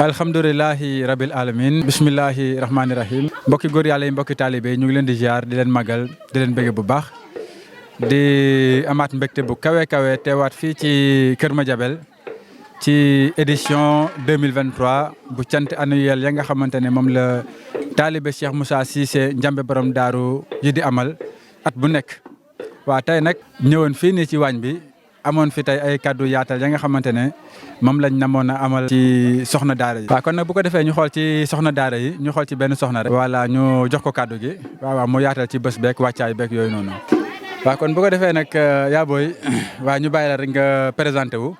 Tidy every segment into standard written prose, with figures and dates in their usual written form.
alhamdulilahi rabil alamin bismillahi rahmaani rahim mbokki góor yàlla yi mbokki taalibe ñu ngi leen di ziar di leen màggal di leen bëgg bu baax di amaat mbégte bu kawe kawe teewaat fii ci Kër Madiabel ci édition 2023 bu cant annuel ya nga xamante ne moom la taalibe Cheikh Moussa Cissé Ndiamé borom daaru yi di amal at bu nekk. waaw tey nag ñëwoon fii nii ci waañ bi amoon fi tey ay kaddu yaatal ya nga xamante ne moom lañ namoon a amal ci soxna daara yi. waaw kon nag bu ko defee ñu xool ci soxna daara yi ñu xool ci benn soxna rek. voilà ñu jox ko kaddu gi waaw mu yaatal ci bés beeg wàccaay beeg yooyu noonu. waaw kon bu ko defee nag yaa booy waaw ñu bàyyi la rek nga présenté wu.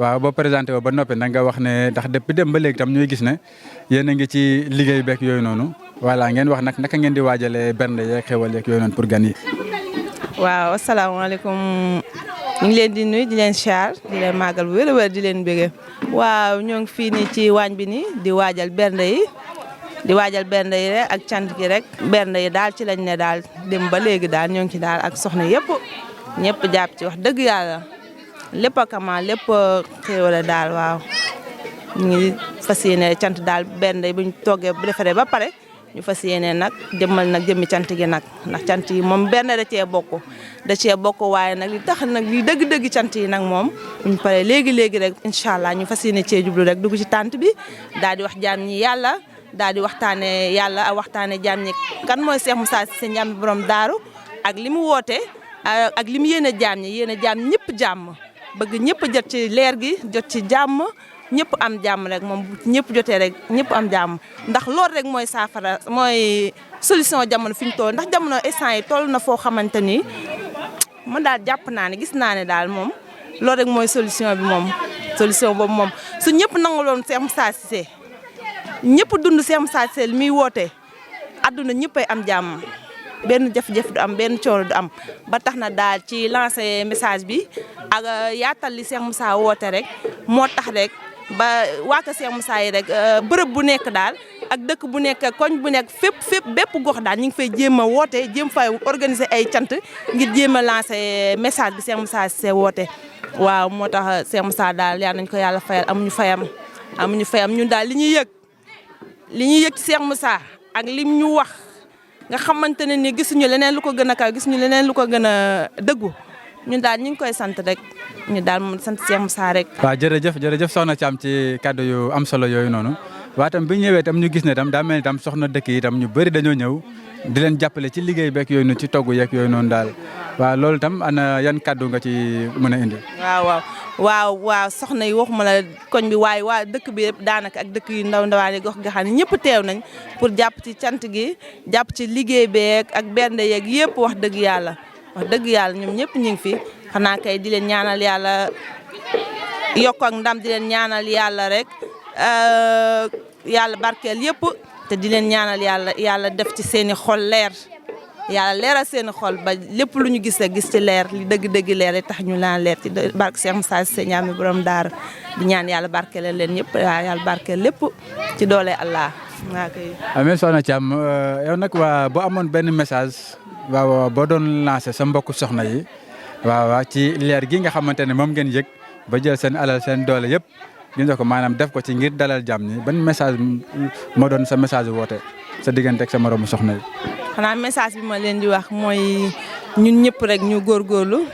waaw boo présenté wu ba noppi nag nga wax ne ndax depuis dem ba léegi tam ñuy gis ne yéen a ngi ci liggéey beeg yooyu noonu. voilà ngeen wax nag naka ngeen di waajalee bernde yeeg xewal yeeg yooyu noonu pour gan yi. waaw asalaamaaleykum ñu ngi leen di nuyu di leen char di leen màggal bu wér di leen bëgge waaw ñoo ngi fii nii ci waañ bi nii di waajal bernde yi rek ak cant gi rek bernde yi daal ci lañ ne daal dem ba léegi daal ñoo ngi ci daal ak soxna yëpp ñëpp jàpp ci wax dëgg yàlla lépp a kama lépp xéewale daal waaw ñu ngi fas yéene cant daal bernde yi buñ toggee bu defaree ba pare ñu fas yéene nag jëmmal nag jëmmi cant gi nag ndax cant yi moom benn da cee bokk waaye nag li tax nag li dëgg-dëgg cant yi nag moom buñ paree léegi rek incha allah ñu fas yéene cee jublu rek dugg ci tànt bi daal di wax jaam ñi yàlla daal di waxtaane yàlla ak waxtaane jaam ñi kan mooy Cheikh Moussa Cissé Ndiamé borom daaru ak li mu woote ak li mu yéene jaam ñëpp jàmm bëgg ñëpp jot ci leer gi jot ci jàmm ñëpp am jàmm rek moom ñëpp jotee rek ñëpp am jàmm ndax loolu rek mooy saafara mooy solution jamono fi ñu toll ndax jamono instant yi toll na foo xamante ni man daal jàpp naa ne gis naa ne daal moom loolu rek mooy solution bi moom solution boobu moom su ñëpp nanguloon Cheikh Moussa Cissé ñëpp dund Cheikh Moussa Cissé li muy woote adduna ñëppay am jàmm benn jafe-jafe du am benn coono du am ba tax na daal ci lancé message bi ak yaatal li Cheikh Moussa woote rek moo tax rek ba waa ko Cheikh Moussa yi rek bërëb bu nekk daal ak dëkk bu nekk koñ bu nekk fépp bépp gox daal ñu ngi fay jéem a woote jéem fay organiser ay cant ngir jéem a lancer message bi Cheikh Moussa Cissé woote. waaw moo tax Cheikh Moussa daal yal nañu ko yàlla fayal amuñu fayam ñun daal li ñuy yëg ci Cheikh Moussa ak lim ñu wax nga xamante ne ni gisuñu leneen lu ko gën a kaw gisuñu leneen lu ko gën a dëggu ñun daal ñu ngi koy sant rek. ñu daal moom sant Cheikh Moussa rek. waaw jërëjëf soxna Thiam ci kàddu yu am solo yooyu noonu waaye tam bi ñëwee tam ñu gis ne tam daa mel ni tam soxna dëkk yi tam ñu bëri dañoo ñëw di leen jàppale ci liggéey beeg yooyu noonu ci togg yeeg yooyu noonu daal waaw loolu tam ana yan kàddu nga ci mën a indi. waaw soxna yi waxuma la koñ bi waaye waa dëkk bi yëpp daanaka ak dëkk yu ndawaan yi gox nga xam ne ñëpp teew nañ pour jàpp ci cant gi jàpp ci liggéey beeg ak bernde yeeg yëpp wax dëgg yàlla ñoom ñëpp ñu ngi fi. xanaa kay di leen ñaanal yàlla yokk ak ndam di leen ñaanal yàlla rek yàlla barkeel yëpp te di leen ñaanal yàlla def ci seeni xol leer yàlla leeral seeni xol ba lépp lu ñu gis rek gis ci leer li dëgg leer li tax ñu laan leer ci barke Cheikh Moussa Cissé Ndiamé borom daara di ñaan yàlla barkeel leen ñëpp yàlla barkeel lépp ci doole Allah. waaw kay. amiin soxna Thiam yow nag waa boo amoon benn message waaw boo doon lancé sa mbokku soxna yi. waaw ci leer gi nga xamante ne moom ngeen yëg ba jël seen alal seen doole yëpp ngeen ko maanaam def ko ci ngir dalal jàmm ñi ban message moo doon sa message woote sa diggante ak sa moromu soxna yi. xanaa message bi ma leen di wax mooy ñun ñëpp rek ñu góorgóorlu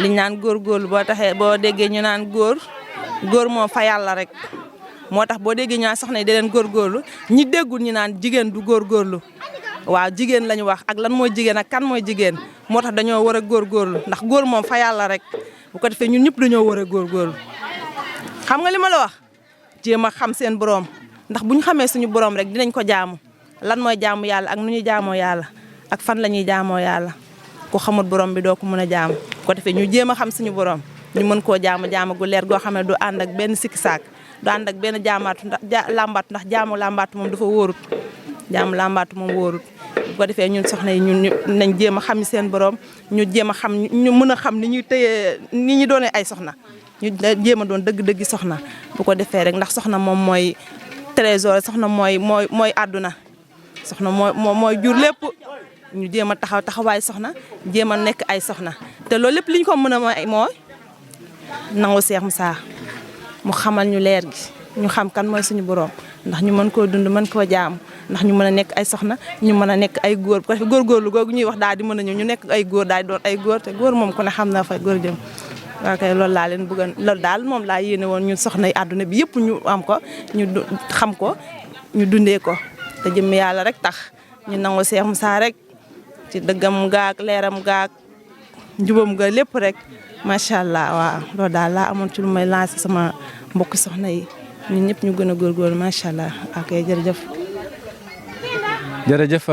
liñ naan góorgóorlu boo déggee ñu naan góor moom fa yàlla rek moo tax boo déggee ñu naan soxna yi da leen góorgóorlu ñi déggul ñu naan jigéen du góorgóorlu. waaw jigéen lañu wax ak lan mooy jigéen ak kan mooy jigéen moo tax dañoo war a góorgóorlu ndax góor moom fa yàlla rek bu ko defee ñun ñëpp dañoo war a góorgóorlu xam nga li ma la wax jéem a xam seen borom ndax bu ñu xamee suñu borom rek dinañ ko jaamu lan mooy jaamu yàlla ak nu ñuy jaamoo yàlla ak fan la ñuy jaamoo yàlla ku xamul borom bi doo ko mën a jaamu bu ko defee ñu jéem a xam suñu borom ñu mën koo jaamu gu leer goo xam ne du ànd ak benn sikki saak du ànd ak benn jaamaatu ndax làmbaatu ndax jaamu làmbaatu moom dafa wóorut jaamu làmbaatu moom wóorut bu ko defee ñun soxna yi ñun nañ jéem a xam seen borom ñu jéem a xam ñu mën a xam ni ñuy tëyee ni ñu doonee ay soxna ñu jéem a doon dëgg-dëggi soxna bu ko defee rek ndax soxna moom mooy trésor soxna mooy àdduna soxna mooy jur lépp ñu jéem a taxawaay soxna jéem a nekk ay soxna te loolu lépp li ñu ko mën a mooy nangu Cheikh Moussa mu xamal ñu leer gi ñu xam kan mooy suñu borom ndax ñu mën koo dund mën koo jaam ndax ñu mën a nekk ay soxna ñu mën a nekk ay góor bu ko defee góorgóorlu googu ñuy wax daal di mën a ñëw ñu nekk ay góor daal di doon ay góor te góor moom ku ne xam na fa góor jëm waaw kay loolu laa leen bëggoon loolu daal moom laa yéene woon ñun soxna yi àdduna bi yëpp ñu am ko ñu xam ko ñu dundee ko te jëm yàlla rek tax ñu nangu Cheikh Moussa rek ci dëggam gaak leeram gaak njubam ga lépp rek macha allah waaw loolu daal laa amoon ci lu may lancer sama mbokk soxna yi ñun ñëpp ñu gën a góorgóorlu macha allah ok jërëjëf. jërëjëf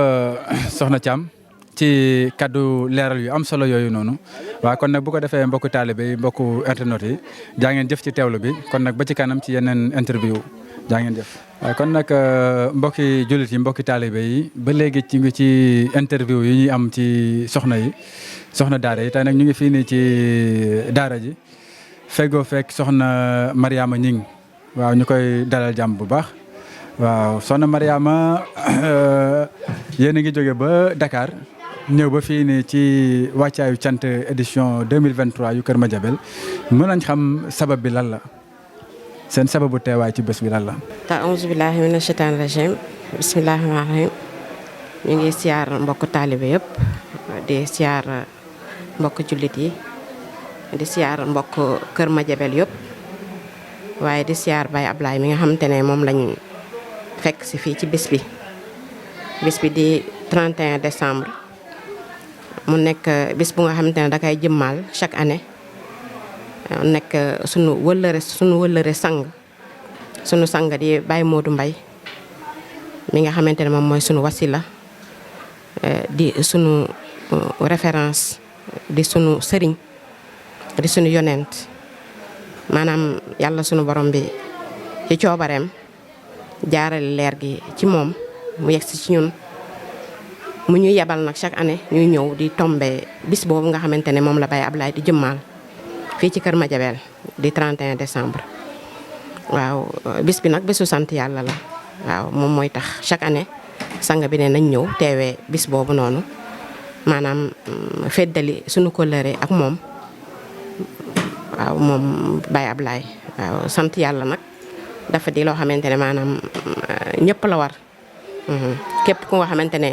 soxna Thiam ci kaddu leeral yu am solo yooyu noonu waaw kon nag bu ko defee mbokku taalibe yi mbokku internet yi jaa ngeen jëf ci teewlu bi kon nag ba ci kanam ci yeneen interview jaa ngeen jëf. waaw kon nag mbokki jullit yi mbokki taalibe yi ba léegi ci ngi ci interview yi ñuy am ci soxna yi soxna daara yi tey nag ñu ngi fii nii ci daara ji feggoo fekk soxna Mariama Ñing waaw ñu koy dalal jàmm bu baax waaw soxna Mariama yéen a ngi jóge ba Dakar ñëw ba fii nii ci wàccaayu cant édition 2023 yu Kër Madiabel mën nañ xam sabab bi lan la seen sababu teewaay ci bés bi lan la. auzu billaahi mina shaytaani rajiim bismillaahi rahmaani rahiim ñu ngi siyaar mbokk taalibe yëpp di siyaar mbokk jullit yi di siyaar mbokk Kër Madiabel yëpp waaye di siyaar Baye Ablaye mi nga xamante ne moom lañ fekk si fii ci bés bi di 31 décembre mu nekk bés bu nga xamante ne da koy jëmmal chaque année nekk sunu wëllëre sunu sang di Baye Modou Mbaye mi nga xamante ne moom mooy sunu wasila di sunu référence di sunu sëriñ di sunu yonent maanaam yàlla sunu borom bi ci coobareem jaarale leer gi ci moom mu yegsi ci ñun mu ñuy yebal nag chaque année ñuy ñëw di tombe bis boobu nga xamante ne moom la Baye Ablaye di jëmmaal fii ci Kër Madiabel di 31 décembre waaw bis bi nag bésu sant yàlla la waaw moom mooy tax chaque année sang bi ne nañ ñëw teewee bis boobu noonu maanaam feddali sunu kóllëre ak moom waaw moom Baye Ablaye waaw sant yàlla nag dafa di loo xamante ne maanaam ñëpp la war képp ku nga xamante ne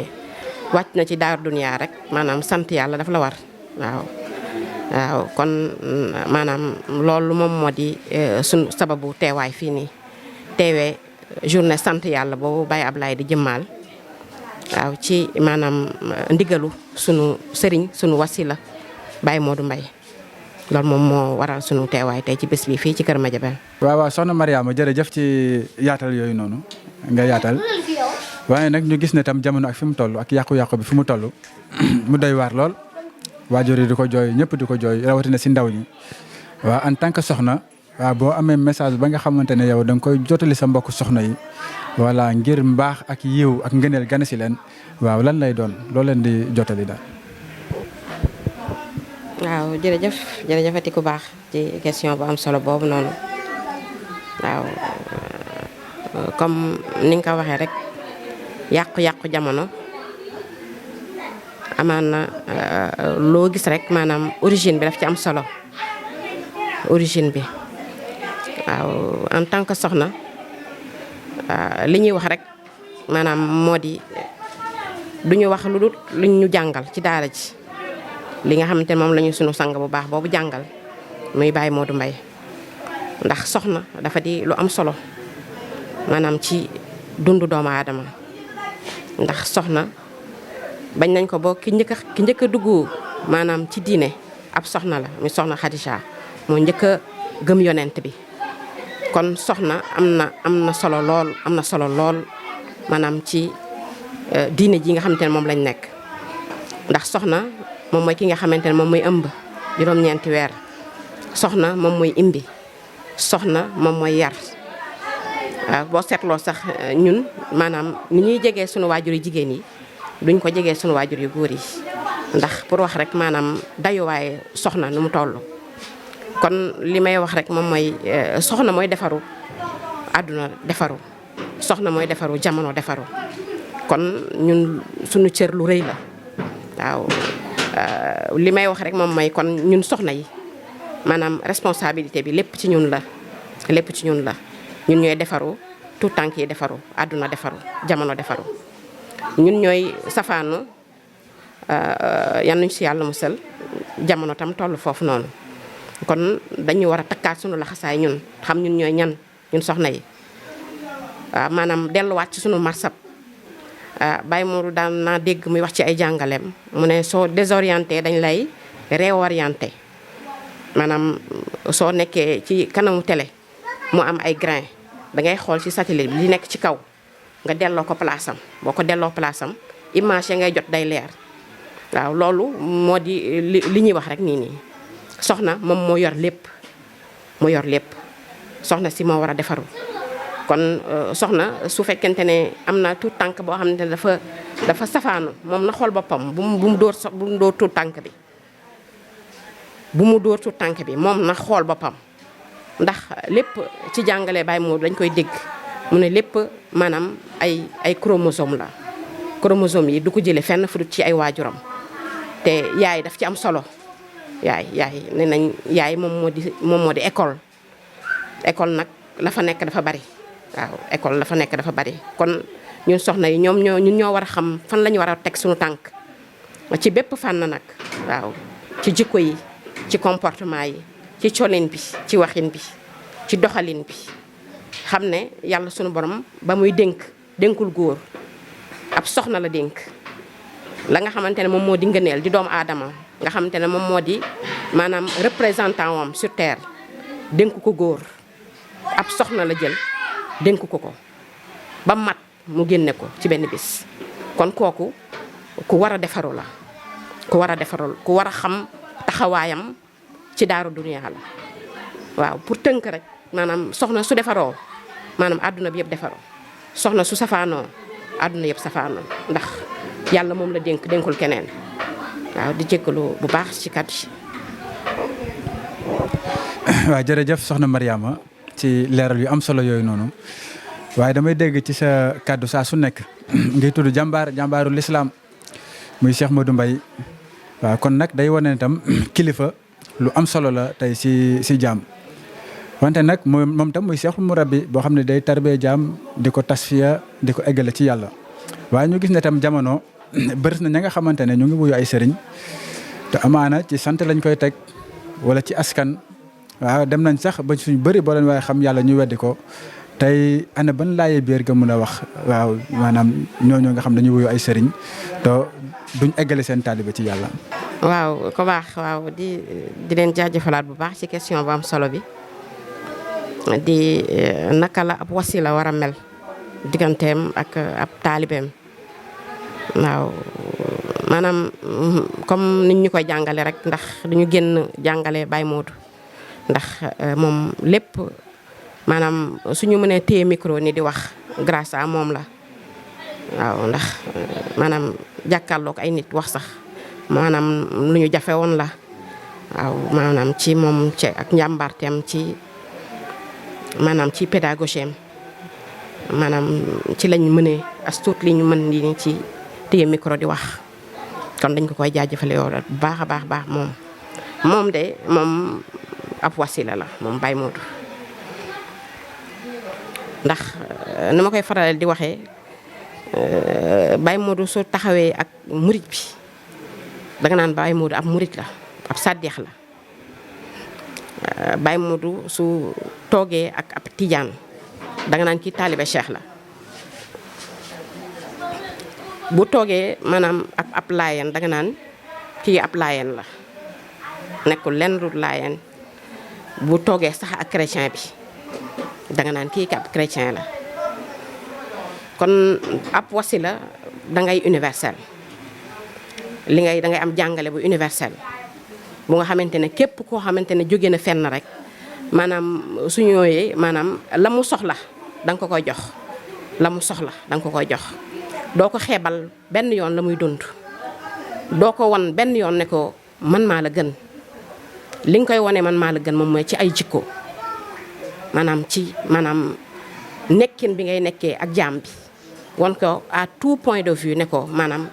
wàcc na ci daar duniyaa rek maanaam sant yàlla dafa la war waaw kon maanaam loolu moom moo di sunu sababu teewaay fii nii teewee journée sant yàlla boobu Baye Ablaye di jëmmaal waaw ci maanaam ndigalu sunu sëriñ sunu wasila Baye Modou Mbaye loolu moom moo waral sunu teewaay tey ci bés bi fii ci Kër Madiabel. waaw soxna Mariama jërëjëf ci yaatal yooyu noonu nga yaatal waaye nag ñu gis ne tam jamono ak fi mu toll ak yàqu-yàqu bi fi mu toll mu doy waar lool waajur yi di ko jooy ñëpp di ko jooy rawatina si ndaw ñi waaw en tant que soxna waaw boo amee message ba nga xamante ne yow da nga koy jotali sa mbokk soxna yi voilà ngir mbaax ak yiw ak ngëneel gane si leen waaw lan lay doon loo leen di jotali daal. waaw jërëjëfati ku baax ci question bu am solo boobu noonu waaw comme ni nga ko waxee rek yàqu-yàqu jamono amaan na loo gis rek maanaam origine bi daf ci am solo origine bi waaw en tant que soxna li ñuy wax rek maanaam moo di du ñu wax lu dul lu ñu jàngal ci daara ji li nga xamante ne moom la ñu sunu sang bu baax boobu jàngal muy Baye Modou Mbaye ndax soxna dafa di lu am solo maanaam ci dundu doomu aadama ndax soxna bañ nañ ko boo ki njëkk a dugg maanaam ci diine ab soxna la muy soxna Khadija moo njëkk a gëm yonent bi kon soxna am na solo lool maanaam ci diine ji nga xamante ne moom lañ nekk ndax soxna moom mooy ki nga xamante ne moom mooy ëmb juróom-ñeenti weer soxna moom mooy imbi soxna moom mooy yar waaw boo seetloo sax ñun maanaam ni ñuy jegee sunu waajur yu jigéen yi duñ ko jegee sunu waajur yu góor yi ndax pour wax rek maanaam dayuwaaye soxna nu mu toll kon li may wax rek moom mooy soxna mooy defaru àdduna defaru soxna mooy defaru jamono defaru kon ñun sunu cër lu rëy la waaw li may wax rek moom mooy kon ñun soxna yi maanaam responsabilité bi lépp ci ñun la ñun ñooy defaru tout tànk yi defaru àdduna defaru jamono defaru ñun ñooy safaanu yan nañ si yàlla musal jamono tam toll foofu noonu kon dañu war a takkaat sunu laxasaay ñun xam ñun ñooy ñan ñun soxna yi waaw maanaam delluwaat ci sunu marsab Baye Modou daan naa dégg muy wax ci ay jàngaleem mu ne soo désorienté dañ lay réorienté maanaam soo nekkee ci kanamu télé mu am ay grain da ngay xool ci satellite bi li nekk ci kaw nga delloo ko place am boo ko delloo place am image ya ngay jot day leer waaw loolu moo di li ñuy wax rek nii soxna moom moo yor lépp soxna si moo war a defaru kon soxna su fekkente ne am na tuut tànk boo xamante ne dafa safaanu moom na xool boppam bu mu dóor tuut tànk bi bu mu dóor tuut tànk bi moom na xool boppam ndax lépp ci jàngale Baye Modou dañ koy dégg mu ne lépp maanaam ay chromosome la chromosome yi du ko jëlee fenn fu ci ay waajuram te yaay daf ci am solo yaay ne nañ yaay moom moo di école nag la fa nekk dafa bari waaw école la fa nekk dafa bari kon ñun soxna yi ñun ñoo war a xam fan la ñu war a teg suñu tànk ci bépp fànn nag waaw ci jikko yi ci comportement yi ci colin bi ci waxin bi ci doxalin bi xam ne yàlla sunu borom ba muy dénkul góor ab soxna la dénk la nga xamante ne moom moo di ngëneel di doomu aadama nga xamante ne moom moo di maanaam représentant wam sur terre dénk ko góor ab soxna la jël dénk ko ba mat mu génne ko ci benn bis kon kooku ku war a defaru la ku war a xam taxawaayam ci daaru duniyaa la waaw pour tënk rek maanaam soxna su defaroo maanaam àdduna bi yëpp defaroo soxna su safaanoo àdduna yëpp safaanoo ndax yàlla moom la dénkul keneen waaw di jéggalu bu baax ci kàddu yi. waaw jërëjëf soxna Mariama ci leeral yu am solo yooyu noonu waaye damay dégg ci sa kàddu saa su nekk ngay tudd jàmbaaru lislaam muy Cheikh Modou Mbaye waaw kon nag day wane itam kilifa lu am solo la tey si jaam wante nag moom tam muy Cheikhul Murabbi boo xam ne day tarbee jaam di ko tasfiya di ko eggale ci yàlla waaye ñu gis ne tam jamono bëri na ña nga xamante ne ñu ngi wuyu ay sëriñ te amaana ci sant lañ koy teg wala ci askan waaw dem nañ sax ba suñu bëri boo leen waaye xam yàlla ñu weddi ko tey ana ban laayee biir nga mën a wax waaw maanaam ñooñu nga xam dañuy wuyu ay sëriñ te duñ eggale seen taalibe ci yàlla. waaw ko baax waaw di leen jaajëfalaat bu baax ci question bu am solo bi di naka la ab wasila war a mel digganteem ak ab taalibeem waaw maanaam comme nit ñu koy jàngale rek ndax duñu génn jàngale Baye Modou ndax moom lépp maanaam suñu mënee téye micro ni di wax grâce à moom la waaw ndax maanaam jàkkaarloog ay nit wax sax maanaam lu ñu jafe woon la waaw maanaam ci moom ci ak njàmbaarteem ci maanaam ci pédagogie am maanaam ci lañ mënee as tuut li ñu mën di ci téye micro di wax kon dañ ko koy jaajëfale yow bu baax a baax moom de moom ab wasila la moom Baye Modou ndax ni ma koy faral di waxee Baye Modou su taxawee ak murit bi danga naan Baye Modou ab murit la ab sàddeex la Baye Modou su toogee ak ab tijaan danga naan kii taalibe Cheikh la bu toogee maanaam ak ab laayeen danga naan kii ab laayeen la nekkul lenn lu laayeen bu toogee sax ak chrétien bi danga naan kii ab chrétien la kon ab wasila dangay universel dangay am jàngale bu universel bu nga xamante ne képp koo xamante ne jóge na fenn rek maanaam su ñëwee maanaam la mu soxla danga ko koy jox la mu soxla danga ko koy jox doo ko xeebal benn yoon la muy dund doo ko wan benn yoon ne ko man maa la gën li nga koy wane man maa la gën moom mooy ci ay jikko maanaam nekkin bi ngay nekkee ak jaam bi wan ko à tout point de vue ne ko maanaam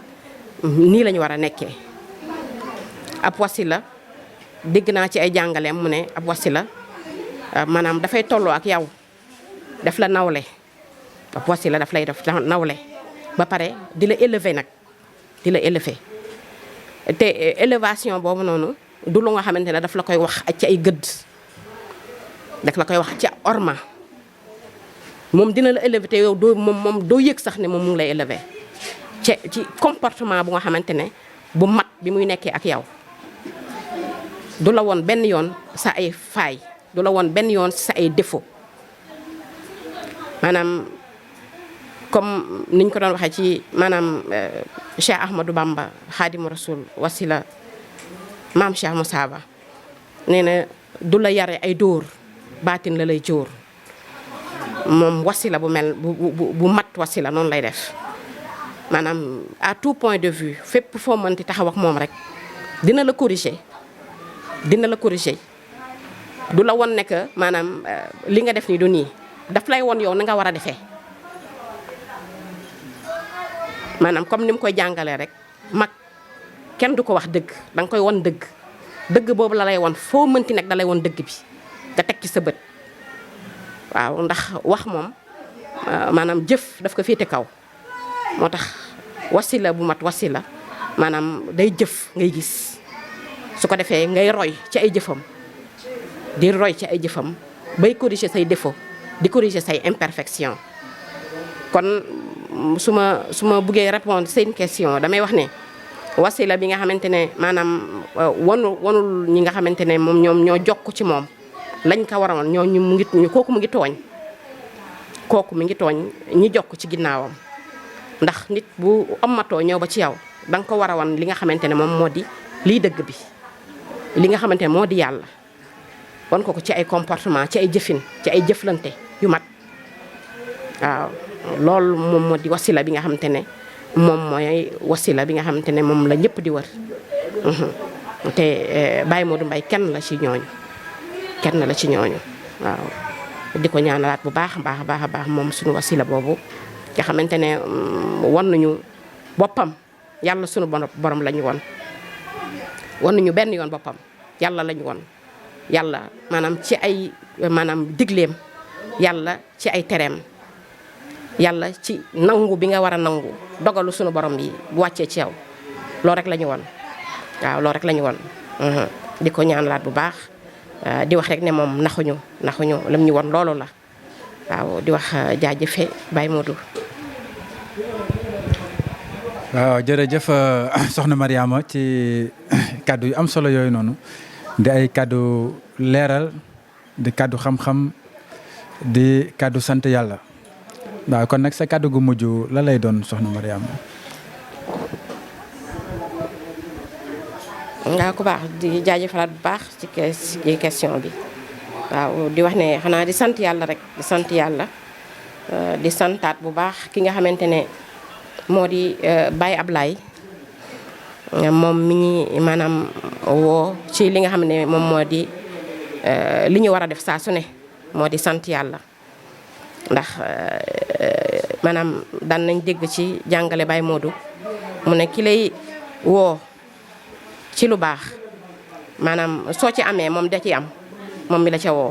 nii la ñu war a nekkee ab wasila dégg naa ci ay jàngaleem mu ne ab wasila maanaam dafay tolloo ak yow daf la nawle wasila daf lay def nawle ba pare di la élever nag di la élever te élévation boobu noonu du lu nga xamante ne daf la koy wax ci ay gëdd daf la koy wax ci orma moom dina la élever te yow doo moom doo yëg sax ne moom mu ngi lay élever ci comportement bu nga xamante ne bu mat bi muy nekkee ak yow du la woon benn yoon sa ay faay du la woon benn yoon sa ay défaut maanaam comme niñ ko doon waxee ci maanaam Cheikh Ahmadou Bamba Khadimu Rasul wasila maam Cheikh Moussa Ba nee na du la yare ay dóor baatin la lay jóor moom wasila bu mel bu mat wasila noonu lay def maanaam à tout point de vue fépp foo mënti taxaw ak moom rek dina la corriger du la won ne que maanaam li nga def ni du nii daf lay won yow na nga war a defee maanaam comme ni mu koy jàngalee rek mag kenn du ko wax dëgg da nga koy won dëgg boobu la lay won foo mënti nekk da lay won dëgg bi nga teg ci sa bët waaw ndax wax moom maanaam jëf daf ko féete kaw moo tax wasila bu mat wasila maanaam day jëf ngay gis su ko defee ngay roy ci ay jëfam di roy ci ay jëfam bay corriger say défaut di corriger say imperfection kon su ma buggee répondre seen question damay wax ne wasila bi nga xamante ne maanaam wanul ñi nga xamante ne moom ñoom ñoo jokk ci moom lañ ko war a woon ñoo mu ngi kooku mu ngi tooñ ñi jokk ci ginnaawam ndax nit bu ommatoo ñëw ba ci yow da nga ko war a wan li nga xamante ne moom moo di lii dëgg bi li nga xamante ne moo di yàlla wan ko ci ay comportement ci ay jëfin ci ay jëflante yu mat waaw loolu moom moo di wasila bi nga xamante ne moom mooy wasila bi nga xamante ne moom la ñëpp di wër te Baye Modou Mbaye kenn la ci ñooñu waaw di ko ñaanalaat bu baax a baax moom suñu wasila boobu nga xamante ne wan nañu boppam yàlla suñu borom la ñu wan nañu benn yoon boppam yàlla la ñu won yàlla maanaam ci ay maanaam digleem yàlla ci ay tereem yàlla ci nangu bi nga war a nangu dogalu sunu borom bi bu wàccee ci yow loolu rek la ñu won waaw loolu rek la ñu won di ko ñaanalaat bu baax di wax rek ne moom naxuñu lam ñu won loolu la waaw di wax jaajëfe Baye Modou. waaw jërëjëf soxna Mariama ci kaddu yu am solo yooyu noonu di ay kaddu leeral di kaddu xam-xam di kaddu sant yàlla waaw kon nag sa kaddu gu mujj la lay doon soxna Mariama. nga ku baax di jaajëfalaat bu baax ci question bi waaw di wax ne xanaa di sant yàlla rek di sant yàlla di santaat bu baax ki nga xamante ne moo di Baye Ablaye moom mi ñi maanaam woo ci li nga xam ne moom moo di li ñu war a def saa su ne moo di sant yàlla ndax maanaam daan nañ dégg ci jàngale Baye Modou mu ne ki lay woo ci lu baax maanaam soo ci amee moom da ci am moom mi la ca woo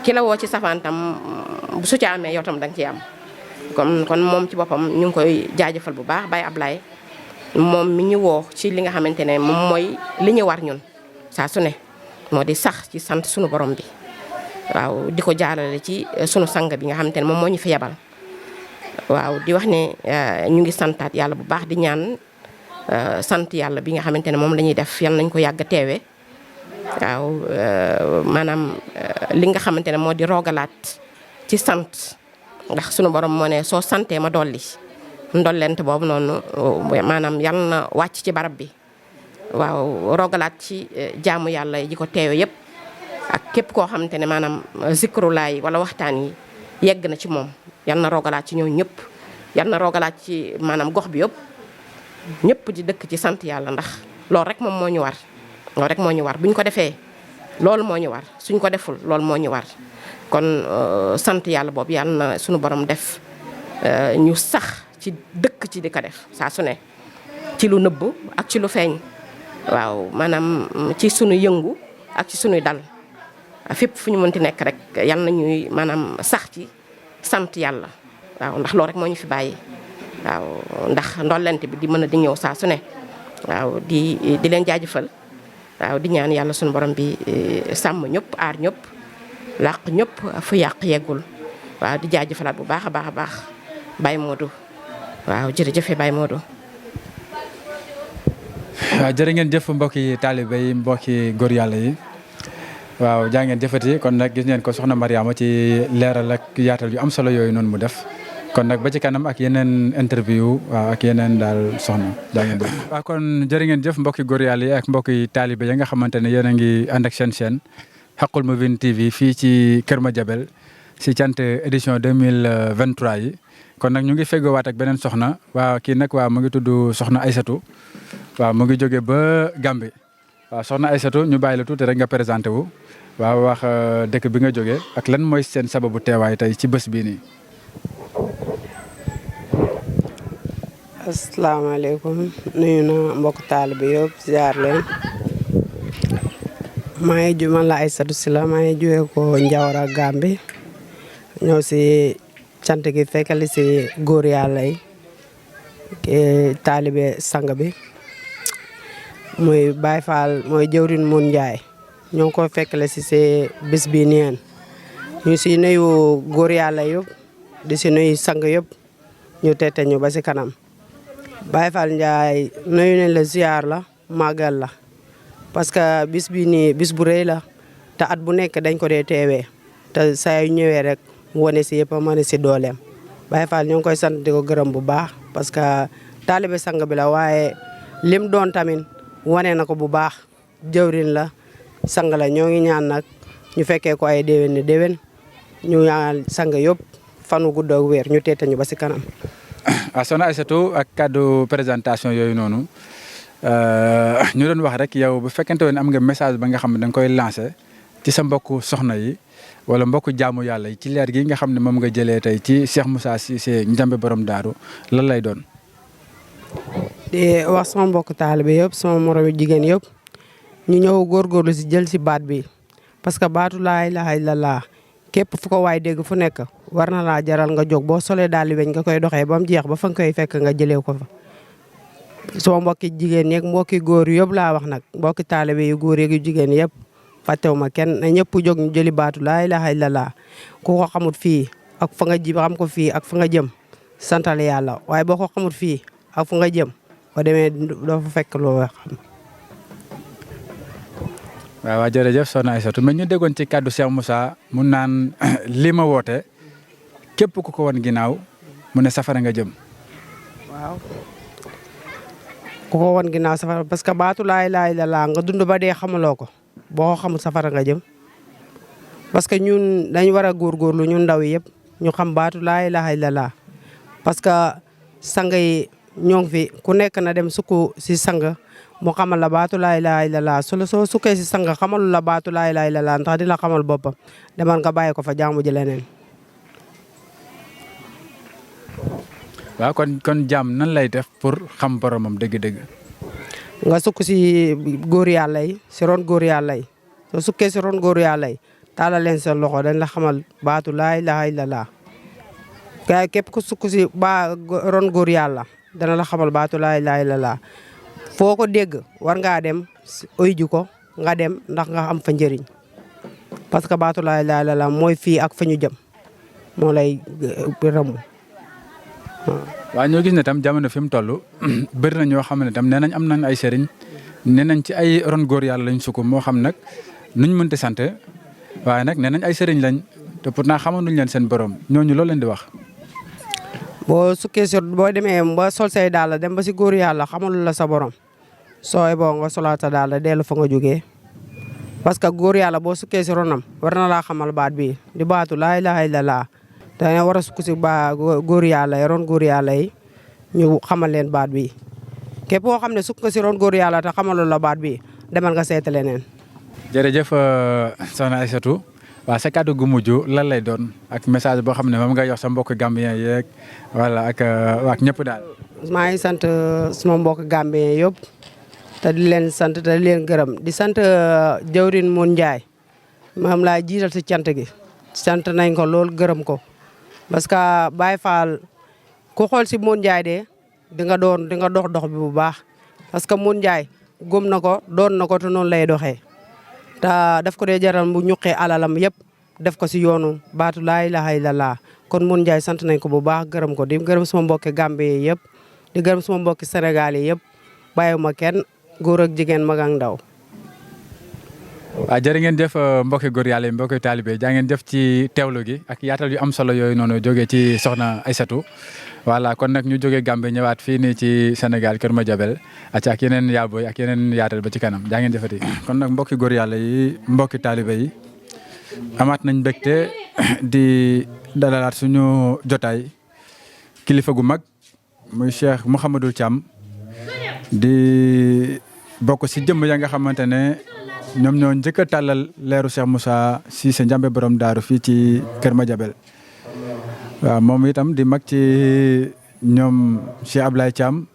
ki la woo ci safaantam su ca amee yow tam da nga ciy am kon moom ci boppam ñu ngi koy jaajëfal bu baax Baye Ablaye moom mi ñu woo ci li nga xamante ne moom mooy li ñu war ñun saa su ne moo di sax ci sant sunu borom bi waaw di ko jaarale ci sunu sang bi nga xamante ne moom moo ñu fi yebal waaw di wax ne ñu ngi santaat yàlla bu baax di ñaan sant yàlla bi nga xamante ne moom la ñuy def yal nañ ko yàgg a teewe waaw maanaam li nga xamante ne moo di rogalaat ci sant ndax sunu borom moo ne soo santee ma dolli ndollent boobu noonu maanaam yal na wàcc ci barab bi waaw rogalaat ci jaamu yàlla yi ko teewe yëpp ak képp koo xamante ne maanaam zikrulaay wala waxtaan yi yegg na ci moom yal na rogalaat ci ñoom ñëpp yal na rogalaat ci maanaam gox bi yëpp ñëpp di dëkk ci sant yàlla ndax loolu rek moom moo ñu war loolu rek moo ñu war bu ñu ko defee loolu moo ñu war suñ ko deful loolu moo ñu war kon sant yàlla boobu yàlla na suñu borom def ñu sax ci dëkk ci di ko def saa su ne ci lu nëbb ak ci lu feeñ waaw maanaam ci sunu yëngu ak ci sunuy dal fépp fu ñu mënti nekk rek yàlla na ñuy maanaam sax ci sant yàlla waaw ndax loolu rek moo ñu fi bàyyi waaw ndax ndollent bi di mën a di ñëw saa su ne waaw di leen jaajëfal waaw di ñaan yàlla suñu borom bi sàmm ñëpp aar ñëpp làq ñëpp fu yàq yeggul waaw di jaajëfalaat bu baax a baax a baax Baye Modou waaw jërëjëf Baye Modou. waaw jërë ngeen jëf mbokki taalibe yi mbokki góor yàlla yi waaw jaa ngeen jëfati kon nag gis ngeen ko soxna Mariama ci leeral ak yaatal yu am solo yooyu noonu mu def kon nag ba ci kanam ak yeneen interview waaw ak yeneen daal soxna jaa ngeen jëf. waaw kon jërë ngeen jëf mbokki góor yàlla yi ak mbokki taalibe yi nga xamante ne yéen a ngi ànd ak seen chaîne Haqqul Mubin TV fii ci Kër Madiabel si cant édition 2023 yi kon nag ñu ngi feggoowaat ak beneen soxna waaw kii nag waaw mu ngi tudd soxna Aïssatou waaw mu ngi jóge ba Gambie waaw soxna Aïssatou ñu bàyyi la tuuti rek nga présenté wu waaw wax dëkk bi nga jógee ak lan mooy seen sababu teewaay tey ci bés bii nii. asalaamaaleykum nuyu na mbokk taalibe yëpp ziar leen man la Aïssatou Sylla maa ngi jógee ko Njawara Gambie ñëw si cant gi fekkali si góor yàlla yi taalibe sang bi muy Baye Fall mooy jëwrin mun Njaay ñoo ngi ko fekkale si bés bi neen ñu si nuyu góor yàlla yëpp di si nuyu sang yëpp ñu tete ñu ba si kanam Baye Fall Njaay nuyu nañ la ziar la màggal la parce que bis bi nii bis bu rëy la te at bu nekk dañ ko dee teewee te saa yu ñëwee rek wane si yëpp a mën si dooleem Baye Fall ñoo ngi koy sant di ko gërëm bu baax parce que taalibe sang bi la waaye lim doon tamit wane na ko bu baax jëwrin la sang la ñoo ngi ñaan nag ñu fekkee ko ay déwén ni déwén ñu ñaan sang yëpp fanu gudd ak wér ñu teete ñu ba si kanam. soxna Aïssatou ak kàddu présentation yooyu noonu ñu doon wax rek yow bu fekkente woon am nga message ba nga xam ne da nga koy lancé ci sa mbokku soxna yi wala mbokku jaamu yàlla yi ci leer gi nga xam ne moom nga jëlee tey ci Cheikh Moussa Cissé Ndiamé borom daaru lan lay doon. di wax sama mbokk taalibe yëpp sama moromu jigéen yëpp ñu ñëw góorgóorlu si jël si baat bi parce que baatu laa ilaaha illallaah képp fu ko waay dégg fu nekk war na laa jaral nga jóg boo solee daal di weñ nga koy doxee ba mu jeex ba fa nga koy fekk nga jëlee ko fa. sama mbokki jigéen yeeg mbokki góor yëpp laa wax nag mbokki taalibe yu góor yeeg yu jigéen yëpp fàttewuma kenn na ñëpp jóg ñu jëli baatu laa ilaaha illallaah ku ko xamut fii ak fa nga ji xam ko fii ak fa nga jëm santal yàlla waaye boo ko xamut fii ak fa nga jëm boo demee doo fa fekk loo xam. waaw jërëjëf soxna Aïssatou mais ñu déggoon ci kàddu Cheikh Moussa mun naan li ma woote képp ku ko wan ginnaaw mu ne safara nga jëm. waaw ku ko wan ginnaaw safara parce que baatu laa ilaaha illallaah nga dund ba dee xamaloo ko boo ko xamul safara nga jëm parce que ñun dañ war a góorgóorlu ñun ndaw yi yëpp ñu xam baatu laa ilaaha illallaah parce que sang yi ñoo ngi fi ku nekk na dem sukku si sang mu xamal la baatu laa ilaaha illallaah soo sukkee si sang xamalu la baatu laa ilaaha illallaah ndax dina xamal boppam demal nga bàyyi ko fa jaamu ji leneen. waaw kon jaam nan lay def pour xam boromam dëgg-dëgg. nga sukk si góor yàlla yi si ron góor yàlla yi soo sukkee si ron góor yàlla yi taalal leen seen loxo dañ la xamal baatu laa ilaaha illallaah kay képp ku sukk si ron góor yàlla dana la xamal baatu laa ilaaha illallaah foo ko dégg war ngaa dem oy ji ko nga dem ndax nga am fa njëriñ parce que baatu laa ilaaha illallaah mooy fii ak fa ñu jëm moo lay rëmm. waaw ñoo gis ne tam jamono fi mu toll bëri na ñoo xam ne tam nee nañ am nañ ay sëriñ nee nañ ci ay ron góor yàlla lañ sukk moo xam nag nuñ mënti sant waaye nag nee nañ ay sëriñ lañ te pourtant xamanuñ leen seen borom ñooñu loolu leen di wax. boo sukkee si boo demee ba sol say daal dem ba si góor yàlla xamalul la sa borom sooy boo nga solaat sa daal dellu fa nga jógee parce que góor yàlla boo sukkee si ronam war na laa xamal baat bi di baatu laa ilaaha illallaah dana war a sukk si góor yàlla yi ron góor yàlla yi ñu xamal leen baat bi képp koo xam ne sukk nga si ron góor yàlla te xamalul la baat bi demal nga seeta leneen. jërëjëf soxna Aïssatou waaw sa kàddu gu mujj lan lay doon ak message boo xam ne moom nga jox sa mbokk Gambien yeeg wala ak ñëpp daal. maa ngi sant sama mbokk Gambien yëpp te di leen sant te di leen gërëm di sant Jawrin Mun Njaay moom laa jiital si cant gi sant nañ ko lool gërëm ko parce que Baye Fall ku xool si Modou Ndiaye de di nga dox dox bi bu baax parce que Modou Ndiaye gëm na ko doon na ko te noonu lay doxee te daf ko dee jaral bu ñuqee alalam yëpp def ko si yoonu baatu laa ilaaha illallah kon Modou Ndiaye sant nañ ko bu baax gërëm ko di gërëm sama mbokki Gambie yëpp di gërëm sama mbokki Sénégal yi yëpp bàyyiwuma kenn góor ak jigéen mag ak ndaw. waaw jërë ngeen jëf mbokki góor yàlla yi mbokki taalibe jaa ngeen jëf ci teewlu gi ak yaatal yu am solo yooyu noonu jógee ci soxna Aïssatou voilà kon nag ñu jógee Gambie ñëwaat fii nii ci Sénégal Kër Madiabel ak yeneen yaabooy ak yeneen yaatal ba ci kanam jaa ngeen jëfati kon nag mbokki góor yàlla yi mbokki taalibe yi amaat nañ mbégte di dalalaat suñu jotaay kilifa gu mag muy Cheikh Mouhamadou Thiam di bokk si jëmm ya nga xamante ne ñoom ñoo njëkk a tàllal leeru Cheikh Moussa Cissé Ndiamé borom daaru fii ci Kër Madiabel waaw moom itam di mag ci ñoom Cheikh Ablaye Thiam